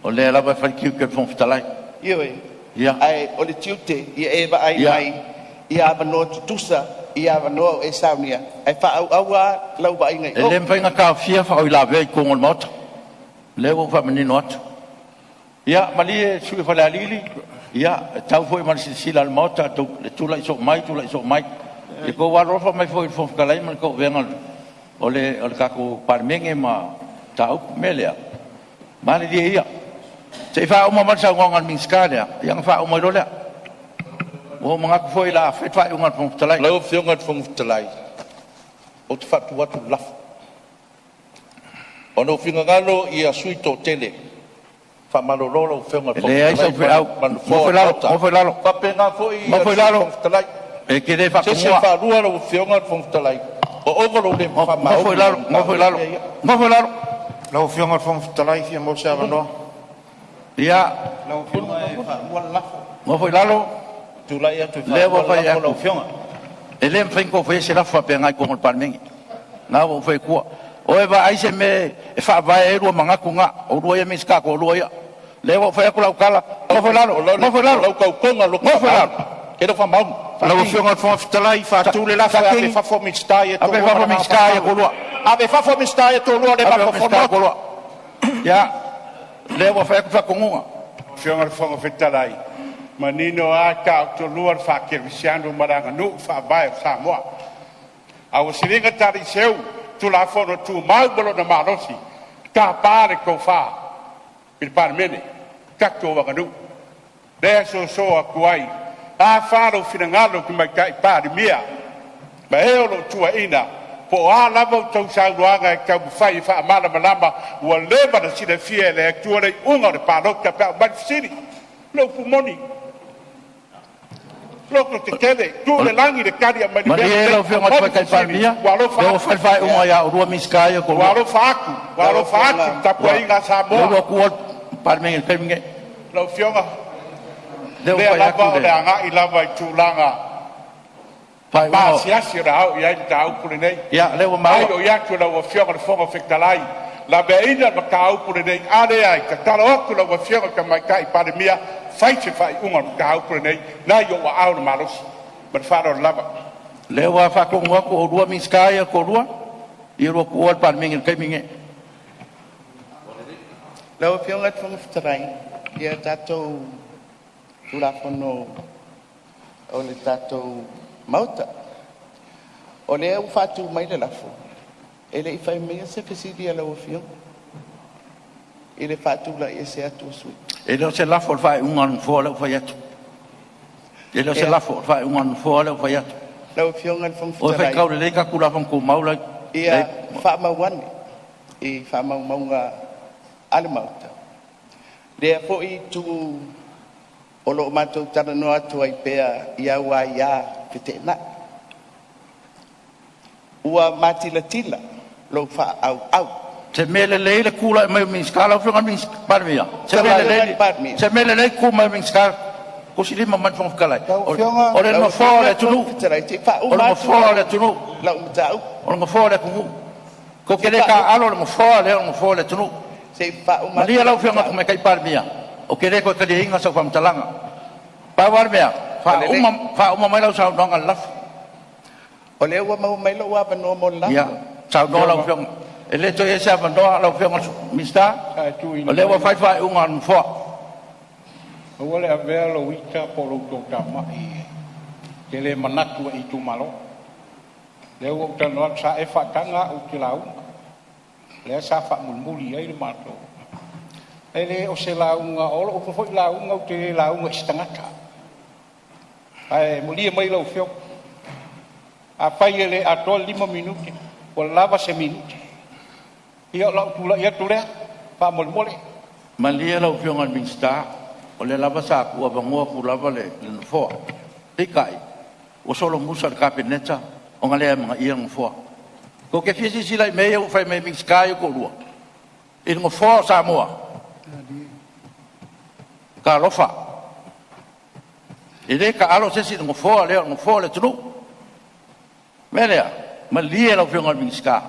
o lea lava e fai le tiute o le Fofoga Fetalai. Ioe. Ia. Ae o le tiute ia e vaai mai i avanoa tutusa i avanoa o e saunia, ae faaauau lava lau vaaiga i E o. le mafai ona taofia faauilavea i totonu o le Maota. O lea ua ou faamanino atu. Ia, malie le sui usufono mo Falealili, ia, e tau foi ma le silasila a le Maota le tulai soo mai, tulai soo mai. Ia outou alolofa mai foi i le Fofoga Fetalai ma le tauavega o le tatou Palemene ma mataupu. O le mea lea, malilie ia, se i faauma mai le saunoaga a le Minisita lea, ia ona faauma ai loa lea. Ua ou manatu foi o le a fai le faaiuga a le Fofoga Fetalai. Lau Afioga i le Fofoga Fetalai, ou te faatu atu le lafo, Ona ua finagalo ia sui usufono toatele, faamalolo lau Afioga i le E leai Fofoga sau Fetalai feau, ma le Nofoa nofo o i le lalo, Maota, nofo i lalo, faapena foi nofo le i Sui lalo, Fofoga Fetalai. e te le Se isi e faatomua. faalua lau Afioga i le Fofoga Fetalai, ua ova lou le Nofo i faamaoni i lalo, lau nofo i mataupu lalo, i mea ia. nofo i lalo. Lau Afioga i le Fofoga Fetalai e fia maua se avanoa. Ia, Lau Afioga e faalua le lafo. Nofo i lalo. Tulai atu e Lea ua faalua le fai lafo lau atu. Afioga. E le mafai ona outou faia se lafo faapena i totonu o le Palemene. Na ua ou fai atua. O e vaai se mea e faavae ai lua manatu na, o lua ia Minisita toalua ia. Lea ua ou fai atu lau tala, nofo i lalo, nofo i O lalo, lau tautoga loto nofo i faamaoni. lalo. E le o faamaoni. Lau Faatini, Afioga i le Fofoga Fetalai, faatu le lafo, E ave i Satini, fafo Minisita ia e ave i toalua ma fafo le agaga Minisita ia faaaloalo. toalua. Ave i fafo Minisita ia toalua le Ave i mafaufau fafo Minisita le Maota. toalua. Ia, lea ua fai atu le faatonuga. Afioga i le Fofoga Fetalai, manino a taotolua le faakerisiano ma le aganuu faavae o Samoa. A ua siliga taliseu Tulafono Tumau ma lona malosi, tapa le tofa i le Palemene, tatou aganuu. Lea e soso atu ai, a fa lou finagalo Tamaitai Palemia ma e o lo o tuuaiina, po o a lava a outou saunoaga e taumafai e faamalamalama, ua leva ona silafia e le Atua le iuga o le palota pe a aumai le fesili. O le upu moni, lototetele, tuu i le lagi le tali e aumai le mea Malie lenei. lau Afioga i le Aumai le Tamaitai fesili, Palemia, ua alofa lea ua atu, fai le faaiuga Ia, ia oulua Minisita ia ua toalua. alofa atu, ua lau alofa atu i Afioga, le Ua, tapuaiga a lea Samoa. ua tuua le Palemene i le taimi lenei. Lau Afioga, Lea ua lea fai lava atu o le le agai lava i tulaga faaiuga. pasiasi o le a oo i ai le mataupu lenei. Ia, lea ua Ai maua. o i atu lau Afioga i le Fofoga Fetalai, laveaina le mataupu lenei, a leai, tatalo atu lau Afioga i le Tamaitai Palemia, fai se faaiuga o le mataupu lenei, na i ou aao le malosi. Ma le faaaloalo lava. Lea ua faatonu atu o oulua Minisita ia e toalua. Ia lua tuua le Palemene i le taimi lenei. Lau Afioga i le Fofoga Fetalai, ia tatou Tulafono o le tatou Maota, o lea ua faatu mai le lafo, E le i fai maia se fesili a lau Afioga i le faatulai ese atu o sui. E le o se lafo i le faaiuga a le Nofoa lea ua fai atu. E le o se lafo o le faaiuga a le Nofoa lea ua fai atu. Lau Afioga i le Fofoga O Fetalai, faitau lelei tatou Tulafono Tumau la ia faamau ane i faamaumauga a le Maota lea foi itu o lo o matou talanoa atu ai pea i au aia feteenai. Ua matilatila lou faaauau. Se mea lelei le tulai mai o Minisita. Lau Afioga i le Palemia, se mea lelei, se mea lelei le tu mai o Minisita tusilima mai le Fofoga Fetalai. O le Nofoa o le atunuu. O le Nofoa o le atunuu. Lau mataupu. O le Nofoa o le atunuu. Tou te le taaalo i le Nofoa lea o le Nofoa o le atunuu. Se i faauma Malie lau Afioga i le Tamaitai Palemia, ou te le toe taliaina sau faamatalaga. Pau lava le mea, faauma, faauma mai lau saunoaga i le lafo. O lea ua maua mai lou avanoa mo le lafo. Ia, saunoa lau Afioga. E le toe i ai se avanoa lau Afioga i le Minisita. O lea ua fai le faaiuga a le Nofoa. Aua le avea lou ita po o lou toatamai e te le manatu ai i itumalo. Lea ua ou talanoa atu, sa e faataga au ou te lauga, lea sa faamulimuli i ai le matou. E le o se lauga, o lou foi lauga ou te le lauga i se tagata. Ae malie mai lau Afioga, afai e le atoa le 5 minute, ua lava se minute. Ia o lau tulai atu lea, faamolemole. Malie lau Afioga i le Minisita, o lea lava sa tuuavanoa atu lava le Nofoa. Peitai, ua solomusa i le Kapeneta ona le amanaia le Nofoa. Tou te fia silasila i mea ia ua fai mai e Minisita ia e toalua i le Nofoa o Samoa? Talofa! E le taalo se isi i le Nofoa lea o le Nofoa o le atunuu. O le mea lea, malie lau Afioga i le Minisita,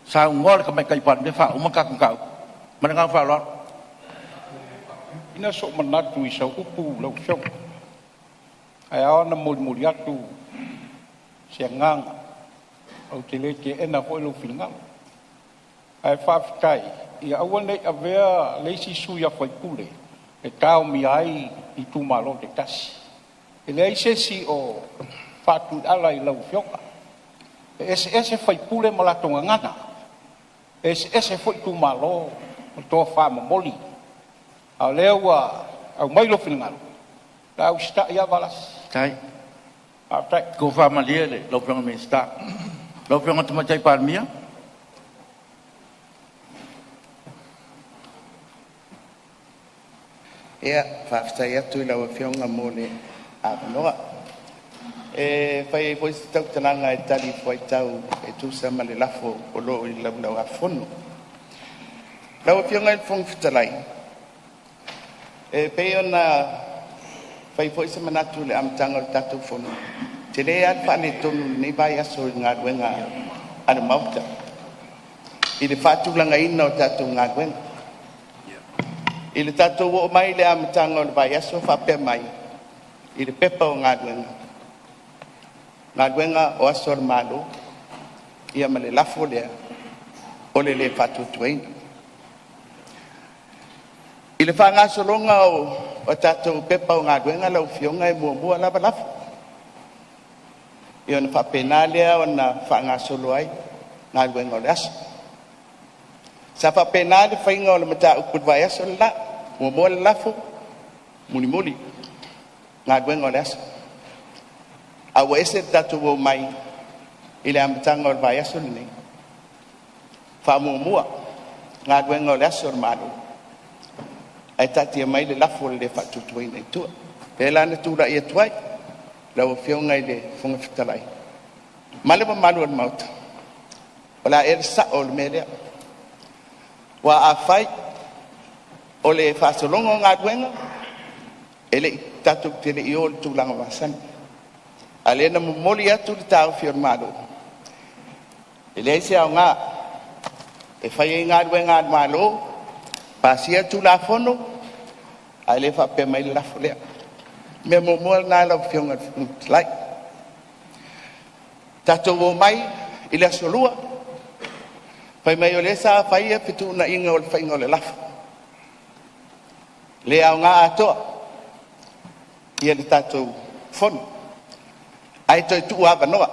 saunoa le Tamaitai Palemia faauma le tatou mataupu. Ma le agaga faaaloalo. Ina sou manatu i sau upu lau Afioga, ae ao ona molimoli atu se agaga, ou te le teena foi lou finagalo. Ae faafetai, ia aua ne i avea le isi sui usufono e taomia ai itumalo taitasi. E leai se isi o faatuiala i lau Afioga. E eseese sui usufono ma latou gagana, e eseese foi itumalo ma tofa momoli. A o lea ua aumai lou finagalo, o le a usitai lava Valasi. Faafetai. Faafetai. Tofa malie lau Afioga i le Minisita. Lau Afioga i le Tamaitai Palemia. Ia, faafetai atu i lau Afioga mo le avanoa. E fai ai foi se tautalaga e talifuaitau e tusa ma le lafo o lo o i le Laulau a Fono. Lau Afioga i le Fofoga Fetalai, e pei ona fai foi se manatu i le amataga o le tatou fono, e tele lava le faaletonu i lenei vaiaso i le galuega a le Maota i le faatulagaina o tatou galuega. I le tatou oo mai i le amataga o le vaiaso o faapea mai i le Pepa o Galuega, Galuega o Aso a le Malo, ia ma le lafo lea o le lē Faatuatuaina. I le faagasologa o tatou Pepa o Galuega lau Afioga e muamua lava lafo, ia ona faapena lea ona faagasolo ai galuega o le aso. Sa faapena le faiga o le mataupu i le vaiaso le la, muamua le lafo, mulimuli galuega o le aso. A ua ese le tatou omai i le amataga o le vaiaso lenei, faamuamua galuega o le aso a le Malo ae taatia mai le lafo o le lē Faatuatuaina i tua. O lea la na tulai atu ai lau Afioga i le Fofoga Fetalai ma le mamalu o le Maota, o le a ea le sao o le mea lea? Aua afai o le faasologa o galuega, e le i tatou te le i oo i le tulaga masani, a o lea na momoli atu le taofi o le Malo, e leai se aoga e fai ai galuega a le Malo, pasia Tulafono ae le faapea mai le lafo lea. O le mea muamua lena lau Afioga i le Fofoga Fetalai. Tatou omai i le aso Lua, Fai mai o lea sa fai fetuunaiga o le faiga o le lafo, le aoga atoa ia le tatou fono, ae toe tuu avanoa.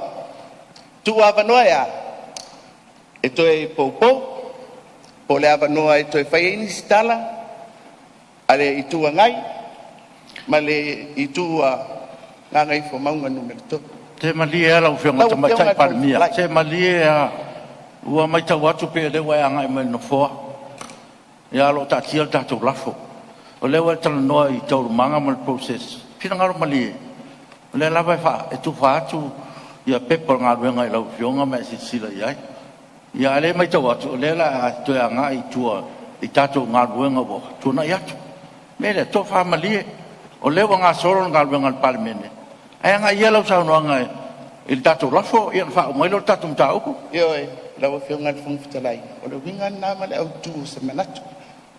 Tuu avanoa e a? E toe poupou po o le avanoa e toe fai ai nisi tala a le Itu Agai ma le Itu a Gagaifomauga 3. Se malie lava lau Afioga i le Lau Afioga Tamaitai i le Fofoga Palemia, Fetalai. Se malie lava, ua matau atu pei o lea ua e agai mai i le Nofoa, ae o lo o taatia le tatou lafo. O lea ua e talanoa i taualumaga ma le process, finagalo malie, o lea lava e tufa atu pepa o le galuega i lau Afioga ma e silasila i ai. Ia a o lea e matau atu, o lea o le a e toe agai i tua i tatou galuega ua tuanai atu. O le mea lea, tofa malie, o lea ua gasolo le galuega a le Palemene, ae agai ia lau saunoaga i le tatou lafo ona faauma ai lea o le tatou mataupu. Ioe, lau Afioga i le Fofoga Fetalai, o le uiga lena ma le autu o se manatu,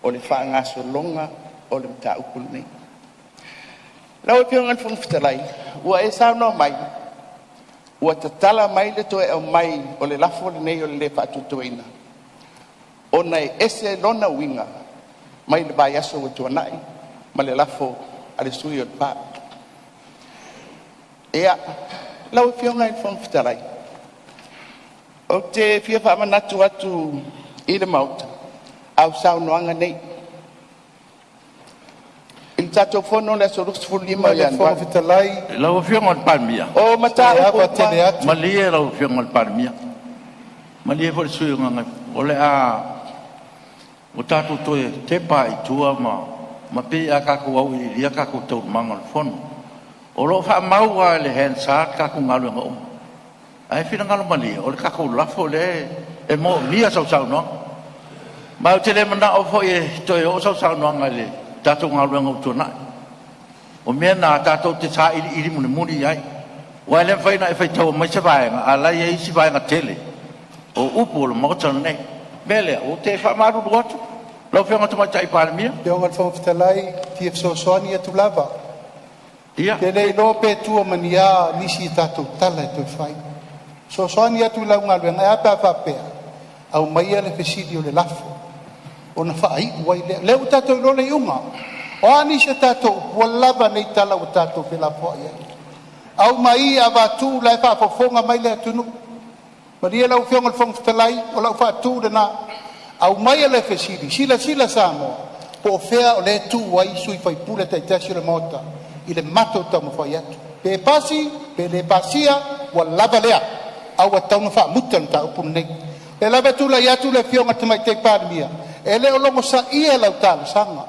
o le faagasologa o le mataupu lenei. Lau Afioga i le Fofoga Fetalai, ua e saunoa mai ua tatala mai le toe aumai o le lafo lenei o le lē faatuatuaina ona e ese lona uiga mai le vaiaso ua tuanai ma le lafo a le sui usufono o Lepa. Ia, lau Afioga i le Fofoga Fetalai, ou te fia faamanatu atu i le Maota au saunoaga nei i le tatou fono i le aso 25 o Afioga i le Fofoga Ianuari. Fetalai, Lau Afioga i le Palemia, O se mataupu ava uma tele atu. malie lau Afioga i le Palemia, malie foi le sui usufono mo Gagaifomauga 2. O le a ua tatou toe tepa lava i tua ma pei a tatou auiliilia tatou taualumaga o le Fono. O lo o faamau lava i le Hansard tatou galuega uma, ae finagalo malie, o le tatou lafo lea e moomia sau saunoaga. Ma ou te le manao foi e toe oo sau saunoaga i le tatou galuega ua tuanai. O mea na tatou te sailiili mulimuli i ai, aua e le mafai ona e faitaua mai se vaega a o la e i ai isi vaega tele o upu o le Maota lenei. O le mea lea, ou te faamalulu atu lau Afioga i le Tamaitai Palemia. Lau Afioga i le Fofoga Fetalai, e fia fesoasoani atu lava. Ia, Ou te le iloa pe tua ma ni a nisi a tatou tala e toe fai. E fesoasoani atu i lau galuega, ae a pe a faapea, aumaia le fesili o le lafo ona faaiu ai lea. O lea ua tatou iloa le iuga. O a nisi a tatou upu, ua lava nei tala ua tatou felafoai ai. Aumai avatu o la e faafofoga mai le atunuu. Malie lau Afioga i le Fofoga Fetalai, o lau faatu lena, aumaia le fesili, silasila Samoa po o fea o lea e tu ai sui usufono taitasi o le Maota i le matou taumafai atu. Pe pasi, pe le pasia, ua lava lea, ae ua tatau ona faamuta le mataupu lenei. O lea lava e tulai atu le Afioga i le Tamaitai Palemia, e le o logosaia lau talosaga. O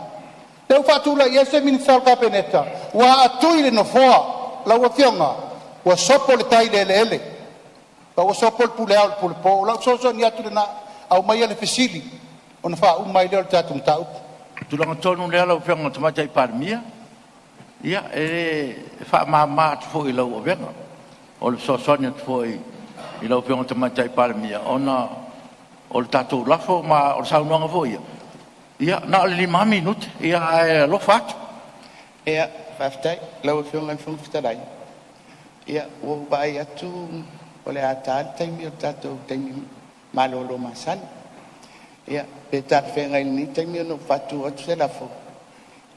lea ua faatulai ese Minisita o le Kapeneta ua aatia le Nofoa. Lau Afioga, ua sopo le tai i le eleele, a ua sopo le pule ao i le pule po. O lau fesoasoani atu lena, aumaia le fesili ona faauma ai lea o le tatou mataupu. O le tulaga tonu lea lau Afioga i le Tamaitai Palemia, ia, e faamama atu foi i lau avega. O le fesoasoani atu foi i lau Afioga i le Tamaitai Palemia, ona o le tatou lafo ma o le saunoaga foi ia, ia na o le 5 lava minute, ae alofa atu. Ia, faafetai i lau Afioga i le Fofoga Fetalai. Ia, ua ou vaai atu o le a ta le taimi o le tatou taimi malolo masani. Ia, pe talafeagai i lenei taimi ona ou faatu atu se lafo,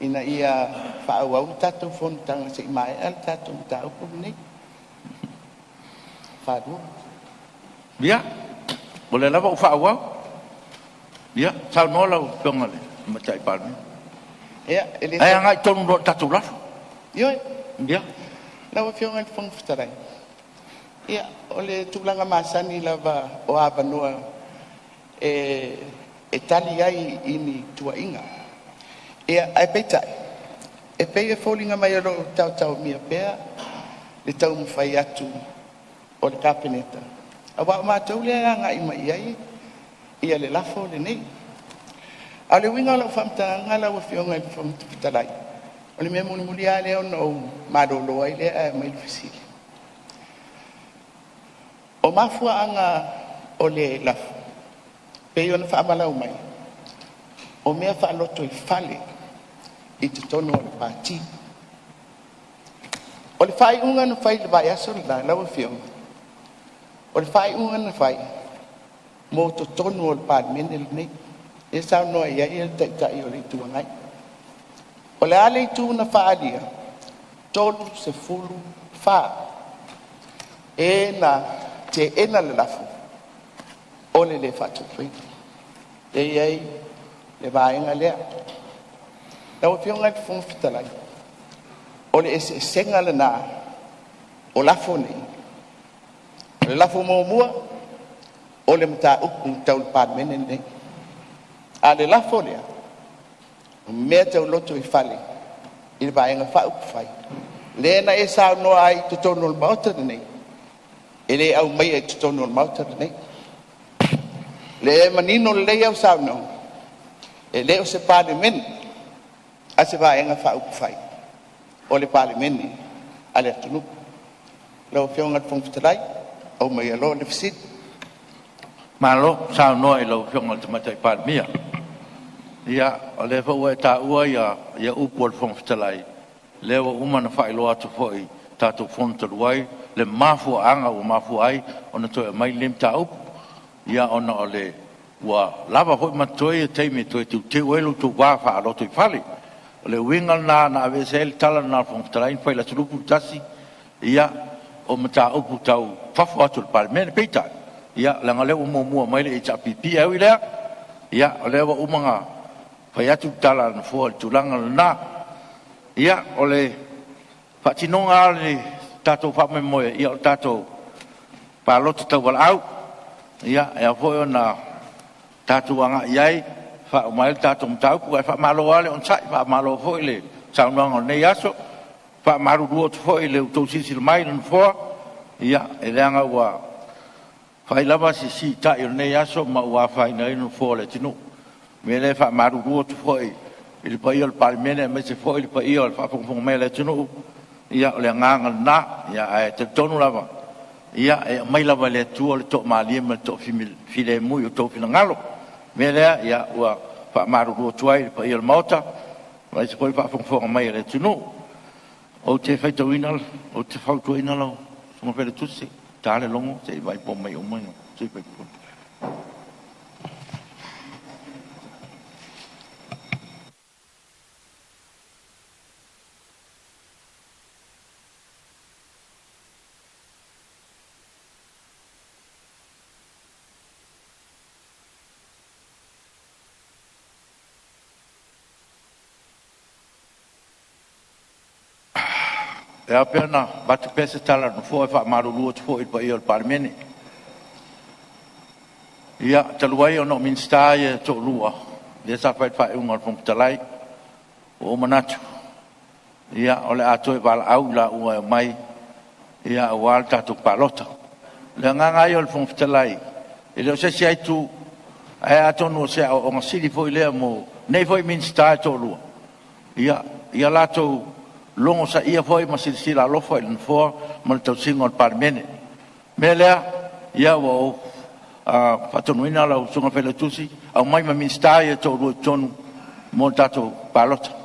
Ina ia faaauau le tatou fonotaga se i maea le tatou mataupu lenei. Ia, o lea lava ua faaauau. Ia, saunoa lau Afioga i le Tamaitai Palemia. Ia, e le Ae tau… agai tonu loa i le tatou lafo. Ioe, Ia. lau Afioga i le Fofoga Fetalai, ia, o le tulaga masani lava o avanoa e tali ai i ni tuuaiga. Ia, ae peitai, e pei e foliga mai o lo o taotaomia pea le taumafai atu o le Kapeneta, aua o matou lea e agai mai i ai le lafo lenei. A o le uiga o lau faamatalaga lau Afioga i le Fofoga Fetalai, o le mea mulimuli lava lea ona ou malolo ai lea ae aumai le fesili. O mafuaaga o le lafo, pei ona faamalau mai, o mea faalotoifale i totonu o le Pati. O le faaiuga na fai i le vaiaso le la lau Afioga, o le faaiuga na fai, mo totonu o le Palemene lenei, lea e saunoa i ai le Taitai o le Itu Agai. O le a le itu na faaalia? 34 e na teena le lafo o le lē faatupeina. Lea e i ai le vaega lea. Lau Afioga i le Fofoga Fetalai, o le eseesega lena o lafo nei. O le lafo muamua o le mataupu tau le Palemene lenei, a o le lafo lea, o mea tau lotoifale i le Vaega Faaupufai lea na e saunoa ai i totonu o le Maota lenei, e le aumaia i totonu o le Maota lenei. Lea e manino lelei au saunoaga, e le o se Palemene a se Vaega Faaupufai, o le Palemene a le atunuu. Lau Afioga i le Fofoga Fetalai, aumaia loa le fesili. Malo saunoa i lau Afioga i le Tamaitai Palemia. Ia, o lea foi ua e taua ia upu a le Fofoga Fetalai, lea ua uma ona faailoa atu foi i le tatou Fono talu ai le mafuaaga ua mafua ai ona toe aumai lenei mataupu, ia ona o le ua lava foi ma totoe taimi e toe teuteu ai lo outou va faalotoifale. O le uiga lena na aveese ai le tala lena a le Fofoga Fetalai ma fai i le Aso 21, ia o mataupu tau fafo atu o le Palemene. Peitai, ia leaga o lea ua muamua mai le HRPP, ae ui i lea, ia o lea ua uma ona fai atu le tala a le Nofoa i le tulaga lena. Ia, o le faatinoga lava o le tatou faamoemoe, ia o le tatou palota tauvalaau. Ia, e ao foi ona tatou agai i ai e faauma ai le tatou mataupu. Ae faamalo lava le onosai, faamalo foi le saunoaga o lenei aso. E faamalulu atu foi i le tou silasila mai i le Nofoa, ia, e leaga ua fai lava si siita'i o lenei aso ma ua afaina ai le Nofoa o le atunuu. O le mea lea e faamalulu atu foi i le paia o le Palemene aemaise foi le paia o le faafogafoga mai a le atunuu, ia o le agaga lena. Ae talitonu lava, ia e aumai lava e le Atua le toamalie ma le toafilemu i o outou finagalo. O le mea lea, ia ua faamalulu atu ai i le paia o le Maota aemaise foi le faafogafoga mai a le atunuu. Ou te faitauina, ou te fautuaina lau Susuga i le Failautusi, ta le logo se i vaai po o mai uma sui usufono. E ao pea ona avatu pea se tala a le Nofoa e faamalulu atu foi i le paia o le Palemene. Ia, talu ai ona o Minisita ia e toalua lea sa fai le faaiuga a le Fofoga Fetalai, ua ou manatu, ia, o le a toe valaau i laua e omai aua le tatou palota. O le agaga lava ia o le Fofoga Fetalai, e le o se isi lava itu, ae atonu o se aoaoga sili foi lea mo nei foi Minisita e toalua, ia latou logosaia foi ma silasila alofa i le Nofoa ma le tausiga o le Palemene. O le mea lea, ia ua ou faatonuina lau Susuga i le Failautusi, aumai ma Minisita ia e toalua i totonu mo le tatou palota.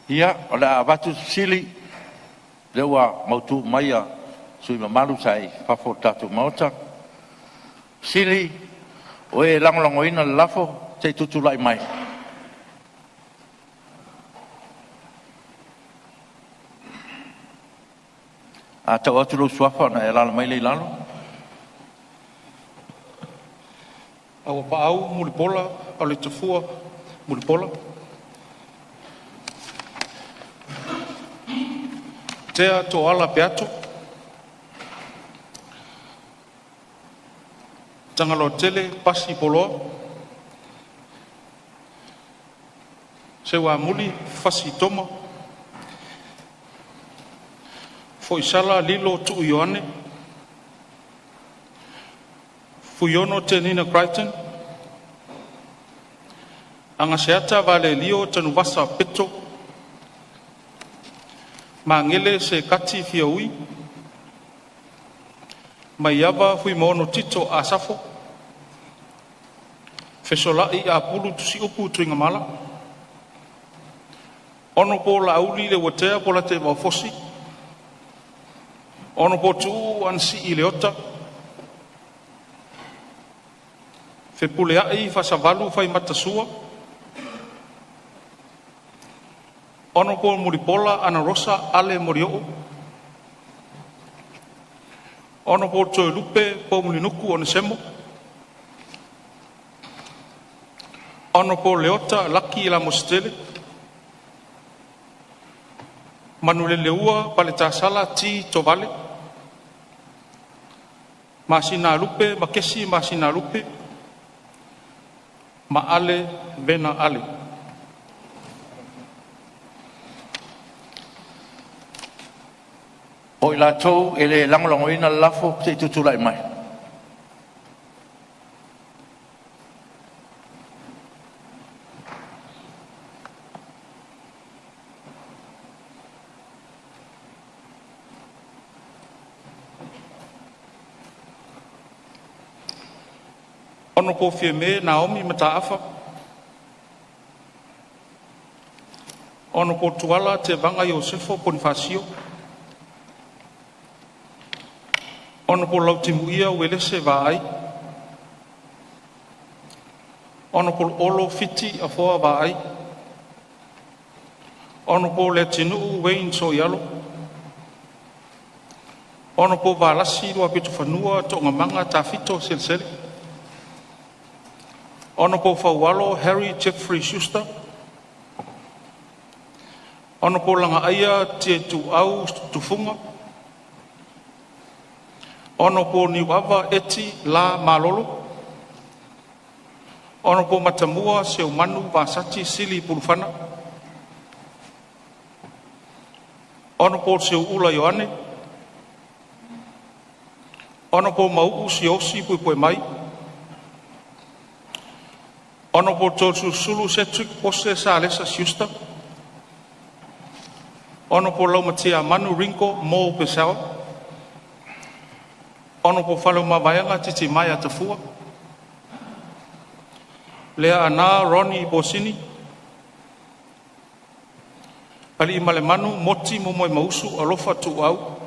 Ia, o le a avatu se fesili, lea ua mautu mai sui usufono mamalu sa i fafo o le tatou Maota. Fesili, o e lagolagoina le lafo, se i tutulai mai. A tau atu lou suafa ona e alaala mai lea i lalo. Auapaau Mulipola Auleitafua Mulipola. Tea Tooala Peato. Tagaloatele Pasi Poloa. Seuamuli Fasi Toma. Foisala Lilo Tuu Ioane. Fuiono Tenina Crichton. Agaseata Valelio Tanuvasa Peto. Magele Sekati Fiaui. Maiava Fuimaono Tito Asafo. Fesolai Apulu Tusiupu Tuigamala. Honorable Laauli Leuatea Polataivao Fosi. Honorable Tuuu Anasii Leota. Fepuleai Faasavalu Faimatasua. Honorable Mulipola Anarosa Ale Molioo. Honorable Toelupe Poumulinuku Onesemo. Honorable Leota Laki Lamositele. Manuleleua Paletasala T. Tovale. Masina Lupe Makesi Masina Lupe. Maale Vena Ale. O i latou e le lagolagoina le lafo, se i tutulai mai. Honorable Fiame Naomi Mataafa. Honorable Tuala Tevaga Iosefo Ponifasio. Honorable Lautimuia Uelese Vaai. Honorable Olo Fiti Afoa Vaai. Honorable Leatinuu Wayne Soialo. Honorable Valasi Luapitofanua Toogamaga Tafito Selesele. Honorable Faualo Harry Jeffrey Schuster. Honorable Lagaaia Tietuau Tufuga. Honorable Niuava Eti La Malolo. Honorable Matamua Seumanu Vasati Sili Pulufana. Honorable Seuula Ioane. Honorable Mau'u Siaosi Puepuemai. Honorable Toeolesulusulu Cedric Pose Salesa Schuster. Honorable Laumatiamanu Ringo Mo Purcell. Honorable Faleomavaega Titimaea Tafua. Leaana Ronnie Bosini. Aliimalemanu Moti Momoemausu Alofa Tuuau.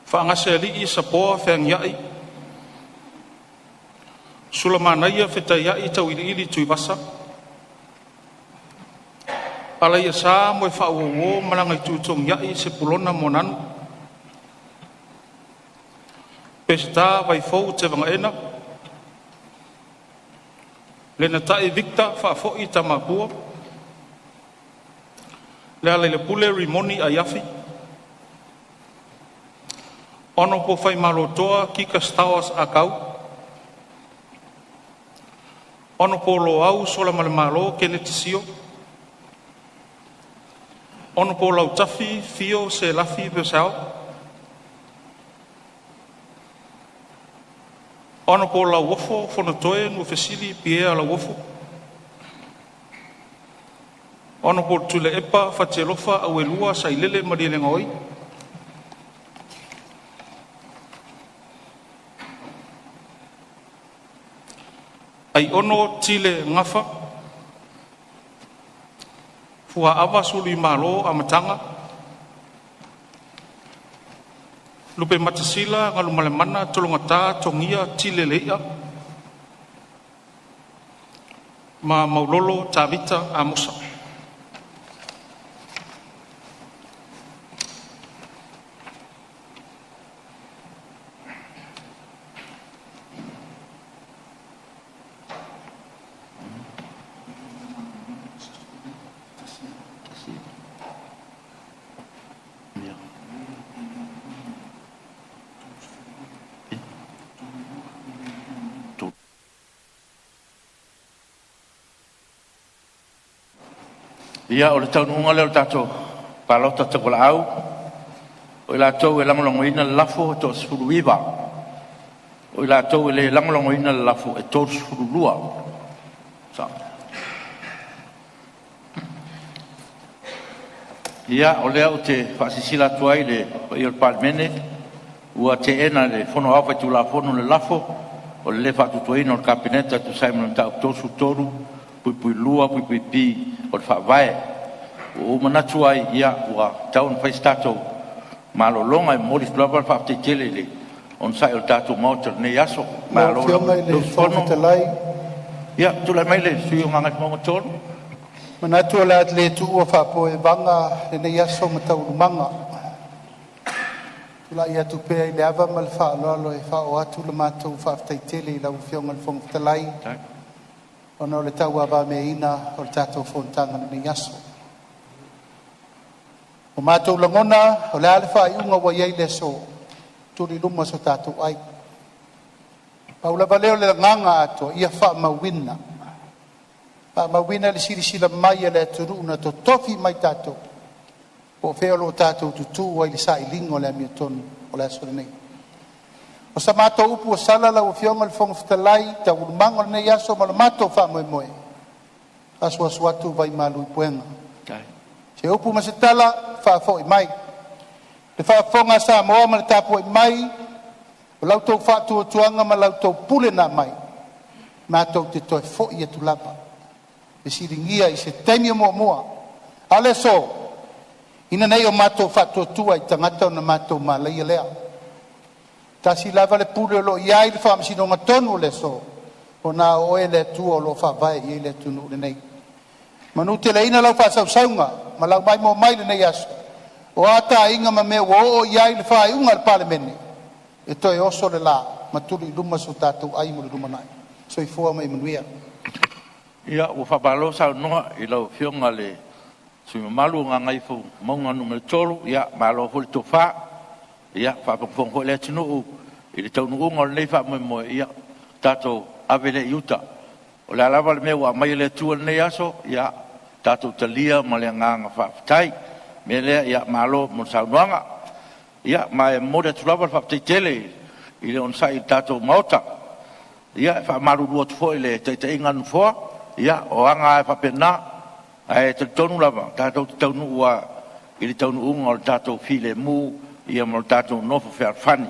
Faagasealii Sapoa Feagiai. Sulamanaia Fetaiai Tauiliili Tuivasa. Alaiasa Moefaauouo Malagaitutogiai Sepulona Moananu. Peseta Vaifou Tevagaena. Lenatai Victor Faafoi Tamapua. Lealailepule Rimoni Aiafi. Honorable Faimalotoa Kika Stowers Akau. Honorable Loau Solamalemalo Kenneth Sio. Honorable Lautafi Fio Selafi Purcell. Honorable Lauofo Fonotoe Nuafesili Pierre Lauofo. Honorable Tuilaepa Fatialofa Auelua Sailele Malielegaoi. Aiono Tile Gafa; FUAAVA Suluimalo Amataga, LUPEMATASILA Galumalemana Tologata Togia Tile Leia. MAULOLO Tavita Amosa. Ia, o le taunuuga lea o le tatou palota tauvalaau. O i latou e lagolagoina le lafo e toa-19, o i latou e le lagolagoina le lafo e 32. Ia, o lea ou te faasilasila atu ai i le paia o le Palemene ua te'ena e le Fono Aoao Faitulafono le lafo o le lē Faatuatuaina o le Kapeneta e tusa ai ma le Mataupu 33(2)(b) o le Faavae. Ua ou manatu ai, ia, ua tatau ona fai se tatou malologa. E momoli atu lava le faafetai tele i le onosai o le tatou Maota i lenei aso. Lau Malo Afioga i le le Fofoga usufono. Fetalai, Ia, tulai mai le sui usufono mo Gagaifomauga 3. manatu o le a le tuua faapopoevaga lenei aso ma taualumaga. E tulai atu pea i le ava ma le faaaloalo e faaoo atu le matou faafetai tele i lau Afioga i le Fofoga Fetalai ona o le tauavameaina o le tatou fonotaga i lenei aso. Ua matou lagona o le a le faaiuga ua i ai le aso, tuli i luma so tatou ai. Pau lava lea o le agaga atoa, ia faamauina, faamauina le silasila mai a le atunuu na totofi mai tatou, po o fea o lo o tatou tutu ai i le sailiga o le amiotonu o le aso lenei. O sa matou upu ua sala lau Afioga i le Fofoga Fetalai i taualumaga o lenei aso ma le matou faamoemoe, asuasu atu vai malu i puega. Se upu ma se tala, faafoi mai. Le faafofoga a Samoa ma le tapuai mai, o la outou faatuatuaga ma la outou pule na aumai, matou te toe foi atu lava e fesiligia i se taimi o muamua. A o le aso, ina ne i o matou faatuatua i tagata ona matou malaia lea. Tasi lava le pule o lo o i ai le faamasinoga tonu o le aso, ua na o Oe le Atua o lo o faavae i ai le atunuu lenei. Manuteleina lau faasausauga ma lau maimoa mai i lenei aso, o a taaiga ma mea ua oo i ai le faaiuga a le Palemene, e toe oso le la ma tuli i luma so tatou ai mo le lumanai. Soifua ma ia manuia. Ia, ua faamalo saunoa i lau Afioga i le sui usufono mamalu o Gagaifomauga Nu.3. Ia, malo foi le tofa, ia faafogafoga foi le atunuu i le taunuuga o lenei faamoemoe. Ia tatou ave lea i uta. O le a lava le mea ua aumai e le Atua i lenei aso, ia tatou talia ma le agaga faafetai. O le mea lea, ia malo mo le saunoaga. Ia, ma e momoli atu lava le faafetai tele i le onosai i le tatou Maota. Ia, e faamalulu atu foi i le taitaiga a le Nofoa, ia o aga lava e faapena, ae talitonu lava tatou te taunuu lava i le taunuuga o le tatou filemu ma le tatou nofo fealofani.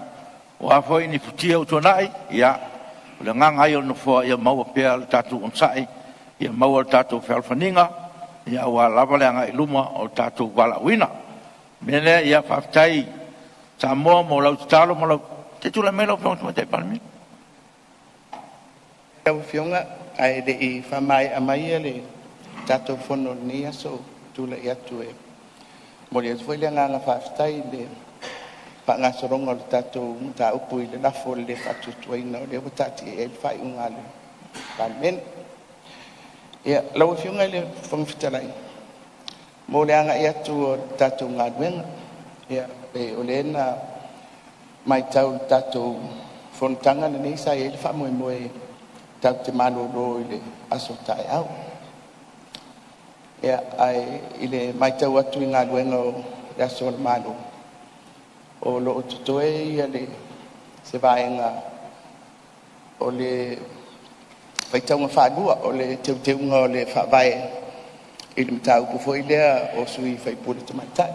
O a foi ni futia ua tuanai, ia, o le agaga lava ia o le Nofoa ia maua pea le tatou onosai, ia maua le tatou fealofaniga aua lava le agai i luma o le tatou valaauina. O le mea lea, ia faafetai Samoa mo lau tatalo ma lau... Se i tulai mai lau Afioga i le Tamaitai Palemia. Lau Afioga ae le i faamaea maia le tatou fono i lenei aso, ou te tulai atu e momoli atu foi le agaga faafetai i le faagasologa o le tatou mataupu i le lafo o le lē Faatuatuaina o lea ua taatia i ai le faaiuga a le Palemene. Ia, lau Afioga i le Fofoga Fetalai, mo le agai atu o le tatou galuega, ia pei o lea na matau i le tatou fonotaga lenei sa i ai le faamoemoe tatou te malolo i le aso a taeao. Ia, ae i le matau atu i galuega o le aso a le Malo, o lo o totoe se vaega o le faitauga faalua o le Teuteuga o le Faavae i le mataupu foi lea o sui usufono tamaitai.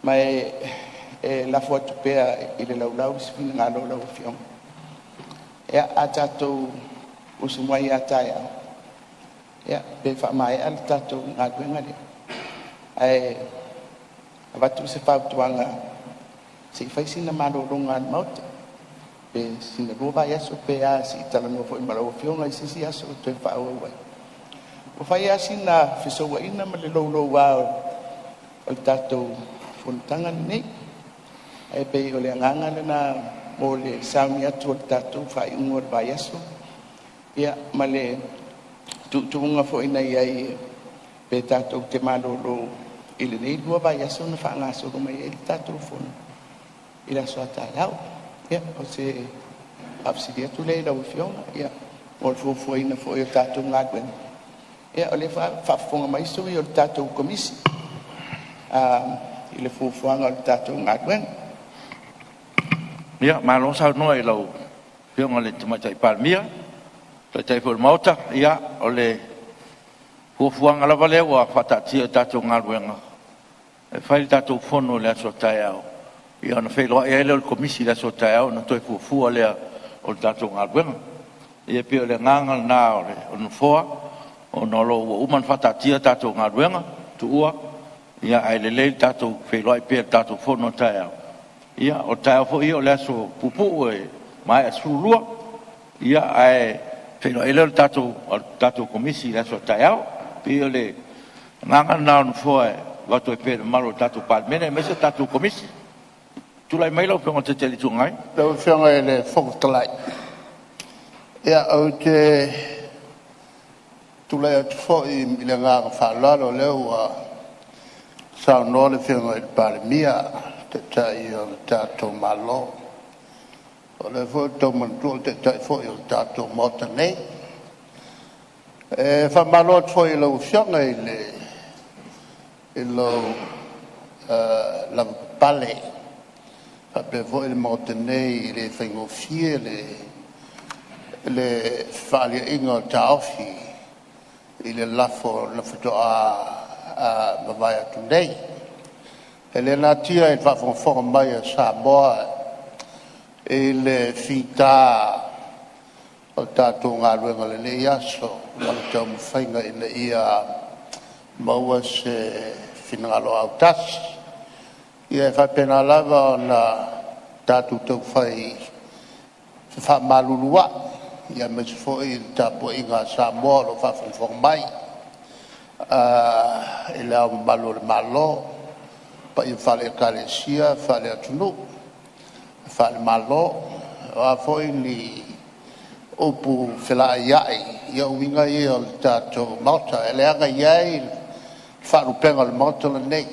Ma e lafo atu pea i le laulau se finagalo o lau Afioga A tatou usu mai a taeao, pe faamaea le tatou galuega lea. Ae avatu se fautuaga, se i fai sina malologa a le Maota, pe sina 2 vaiaso pe a, se i talanoa foi ma lau afioga i se isi aso e toe faaauau ai. Ua fai lava sina fesouaina ma le louloua o le tatou fonotaga lenei. Ae pei o le agaga lena mo le sauni atu o le tatou faaiuga o le vaiaso, ma le tuutuuga foi na i ai pe tatou te malolo i lenei 2 vaiaso ona faagasolo mai ai lea o le tatou fono i le aso a taeao. O se faafesili atu lea i lau Afioga mo le fuafuaina foi o le tatou galuega. O lea e faafofoga mai sui o le tatou Komisi i le fuafuaga o le tatou galuega. Ia, malo saunoa i lau Afioga i le Tamaitai Palemia, o le Taitai foi o le Maota. Ia, o le fuafuaga lava lea ua faataatia i le tatou galuega, e fai le tatou fono i le aso a taeao, ona feiloai ai lea o le Komisi i le aso a taeao ona toe fuafua lea o le tatou galuega. Ia pei o le agaga lena o le Nofoa, ona o lo o ua uma ona faataatia a tatou galuega tuua, ae lelei le tatou feiloai pea i le tatou fono a taeao. Ia o le taeao foi ia o le aso puupuu e maea i le 12:00, ae feiloai ai lea o le tatou Komisi i le aso a taeao. E pei o le agaga lena o le Nofoa e avatu ai pea i le mamalu o le tatou Palemene aemaise le tatou Komisi. Tulai mai lau Afioga i le Taitai o le Itu Agai. Lau Afioga i le Fofoga Fetalai, ia ou te tulai atu foi i le agaga faaaloalo, o lea ua saunoa le Afioga i le Palemia, le Taitai o le tatou Malo. O lea foi ua toe manatua o le Taitai foi o le tatou Maota nei. E faamalo atu foi i lau Afioga i lou lavapapale faapea foi le Maota nei, e le faigofie le fefaaliaiga o taofi i le lafo na faatoa mavae atu nei. E le natia i le faafogafoga mai a Samoa i le fita o le tatou galuega i lenei aso ma le taumafaiga ina ia maua se finagalo autasi. Ia e faapena lava ona tatou taufai fefaamaluluai, aemaise foi le tapuaiga a Samoa o lo o faafogafoga mai i Le Ao Mamalu o le Malo, paia faale-Ekalesia, faale-atunuu, faale-Malo. O a foi ni upu felaaiai, ia o uiga ia o le tatou Maota, e leaga e i ai le faalupega o le Maota lenei.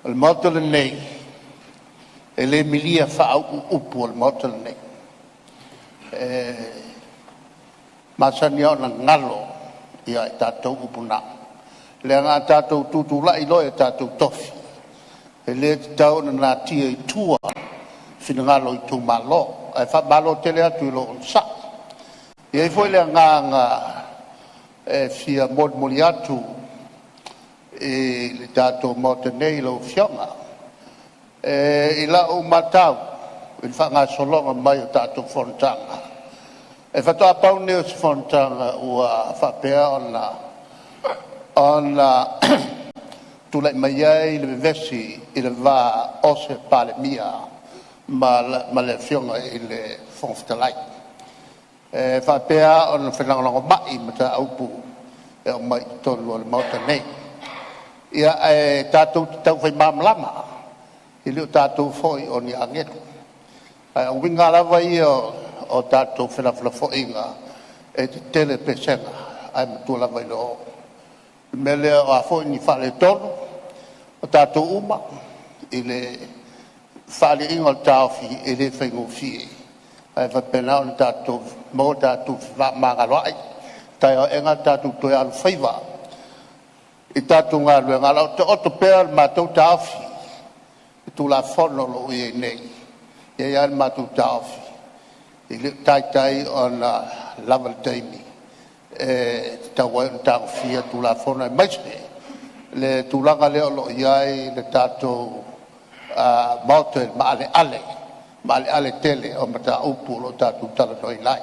O le Maota lenei, e le milia faauu upu a le Maota lenei. E masani lava ona galo ia i tatou upu na, leaga a tatou tutulai loa i o tatou tofi, e le tatau ona natia i tua finagalo o itumalo. Ae faamalo tele atu i lou onosai. E i ai foi le agaga e fia molimoli atu i le tatou Maota nei i lau Afioga. I lau matau i le faagasologa mai o tatou fonotaga, e faatoa pau lenei o se fonotaga ua faapea ona tulai mai ai le vevesi i le va o se Palemia ma le Afioga i le Fofoga Fetalai. E faapea ona felagolagomai i mataupu e aumai i totonu o le Maota nei. Ia, ae tatou te taufai malamalama, e le o tatou foi o ni agelu. Ae o uiga lava ia o tatou felafolafoaiga, e tetele pesega ae matua lava i le oo. O le mea lea, o a foi ni faaletonu o tatou uma i le fefaaliaiga o taofi, e le faigofie, ae faapena ona tatou maua lo tatou fefaamagaloai. Taeao aena tatou toe alofaiva i tatou galuega, a o lo o taoto pea le matou taofi i Tulafono o lo o i ai nei. E i ai lava le matou taofi, e le o taitai ona lava le taimi e tatau ai ona tagofia Tulafono, aemaise le tulaga lea o lo o i ai le tatou Maota i le maaleale maaleale tele o mataupu o lo o tatou talanoaina ai.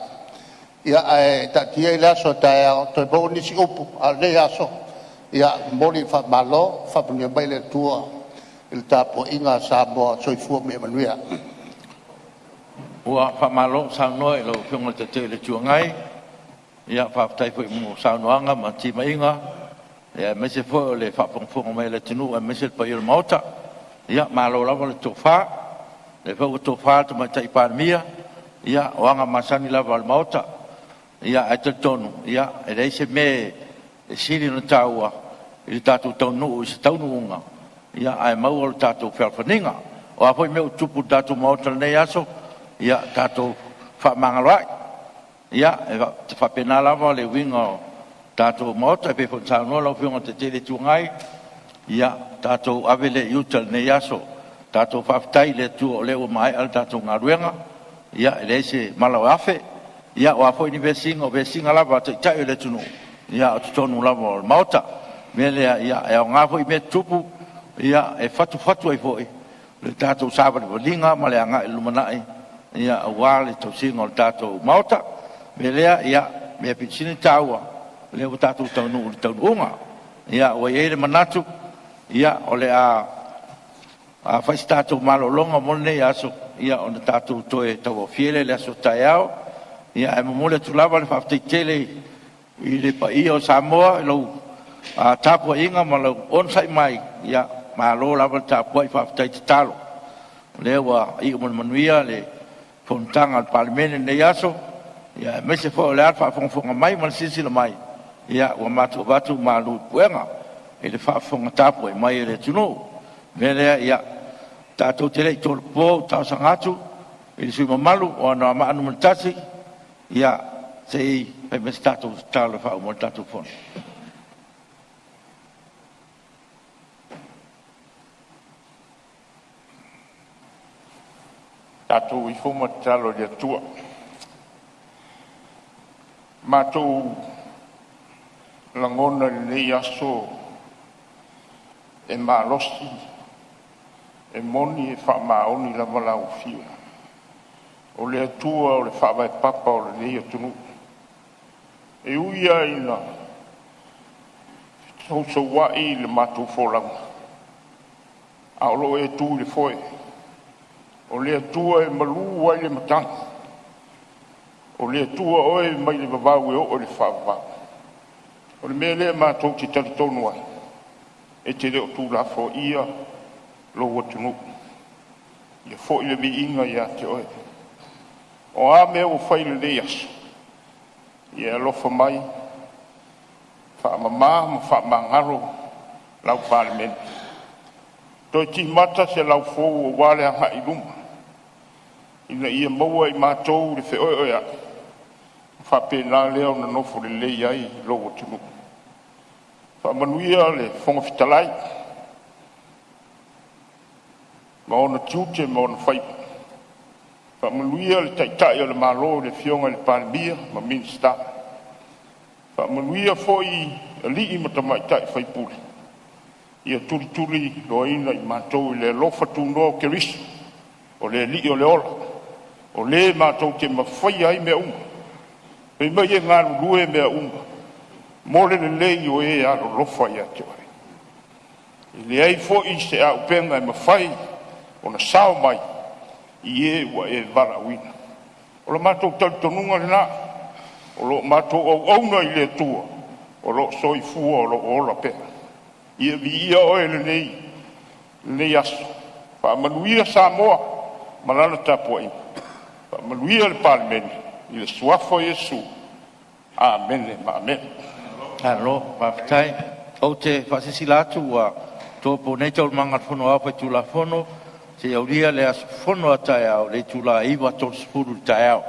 Ia ae taatia i le aso a taeao toe maua nisi upu, a o lenei aso, ia e momoli le faamalo, faamanuia mai le Atua i le tapuaiga a Samoa. Soifua ma ia manuia. Ua faamalo saunoa i lau Afioga i le Taitai o le Itu Agai, ia faafetai foi mo saunoaga ma timaiga aemaise foi o le faafogafoga mai a le atunuu aemaise le paia o le Maota. Ia malo lava le tofa, o lea foi ua tofa le Tamaitai Palemia, ia o aga masani lava a le Maota. Ia ae talitonu e leai se mea e sili ona taua i le tatou taunuu i se taunuuga ae maua lo tatou fealofaniga. O a foi mea ua tutupu i le tatou maota i lenei aso, ia tatou fefaamagaloai. Ia e faapena lava le uiga o le tatou maota e pei foi ona saunoa lau Afioga i le Taitai o le Itu Agai, ia tatou ave lea i uta i lenei aso. Tatou faafetai i le Atua o lea ua maea le tatou galuega, ia e leai se mala o afe. Ia o a foi ni vesiga, o vesiga lava a Taitai o le atunuu, ia o totonu lava o le Maota. O le mea lea, e aoga foi mea tutupu e fatufatu ai foi le tatou savalivaliga ma le agai i le lumanai aua le tausiga o le tatou Maota. O le mea lea, ia, o le mea aupito sili ona taua, o lea ua tatou taunuu i le taunuuga. Ia ua i ai le manatu o le a fai se tatou malologa mo lenei aso, ona tatou toe tauaofia lea i le aso a taeao. Ae momoli atu lava le faafetai tele i le paia o Samoa i lau tapuaiga ma lou onosai mai, ia malo lava le tapuai faafetai tatalo. O lea ua iu ma le manuia le fonotaga a le Palemene i lenei aso, aemaise foi o le a le faafogafoga mai ma le silasila mai, ia ua matou avatu malu i puega i le faafofoga tapuai mai a le atunuu. O le mea lea, ia tatou te le i tolopo, ou te talosaga atu i le sui usufono mamalu o Anoamaa 1, se i fai mai se tatou tatalo e faauma ai le tatou fono. Tatou ifo ma tatalo i le Atua, matou lagona i lenei aso e malosi, e moni e faamaoni lava lau afio, o le Atua o le faavae papa o lenei atunuu. E ui lava ina fesousoua'i le matou folauga, a o lo o e tu i le foe. O le Atua e malu ai le matagi, o le Atua oe mai le vavau e oo i le faavavau. O le mea lea matou te talitonu ai, e te le o tuulafoaia lou atunuu. Ia foi le viiga ia te oe. O a mea ua fai i lenei aso, ia e alofa mai, faamama ma faamagalo lau Palemene. Toe timata se laufou aua le agai i luma, ina ia maua e i matou le feoeoeai, ona faapena lea ona nofo lelei ai lou atunuu. Faamanuia le Fofoga Fetalai ma ona tiute ma ona faiva. Faamanuia le Taitai o le Malo le Afioga i le Palemia ma Minisita. Faamanuia foi alii ma tamaitai sui usufono, ia tulituliloaina i matou i le alofa tunoa o Keriso o le Alii o le ola, o le matou te mafaia ai mea uma. Fai mai e galulue mea uma mo le lelei o e alolofa ia te Oe. E leai foi se auupega e mafai ona sao mai i e ua e valaauina. O le matou talitonuga lena, o lo o matou auauna i le Atua o lo o soifua, o lo o ola pea. Ia viia Oe i lenei aso, faamanuia Samoa ma lana tapuaiga, faamanuia le Palemene, i le suafa o Iesu. Amene ma amene. Malo faafetai. Ou te faasilasila atu ua tolopo nei Taualumaga a le Fono Aoao Faitulafono seia aulia le aso fono a taeao i le itula e 9:30 i le taeao.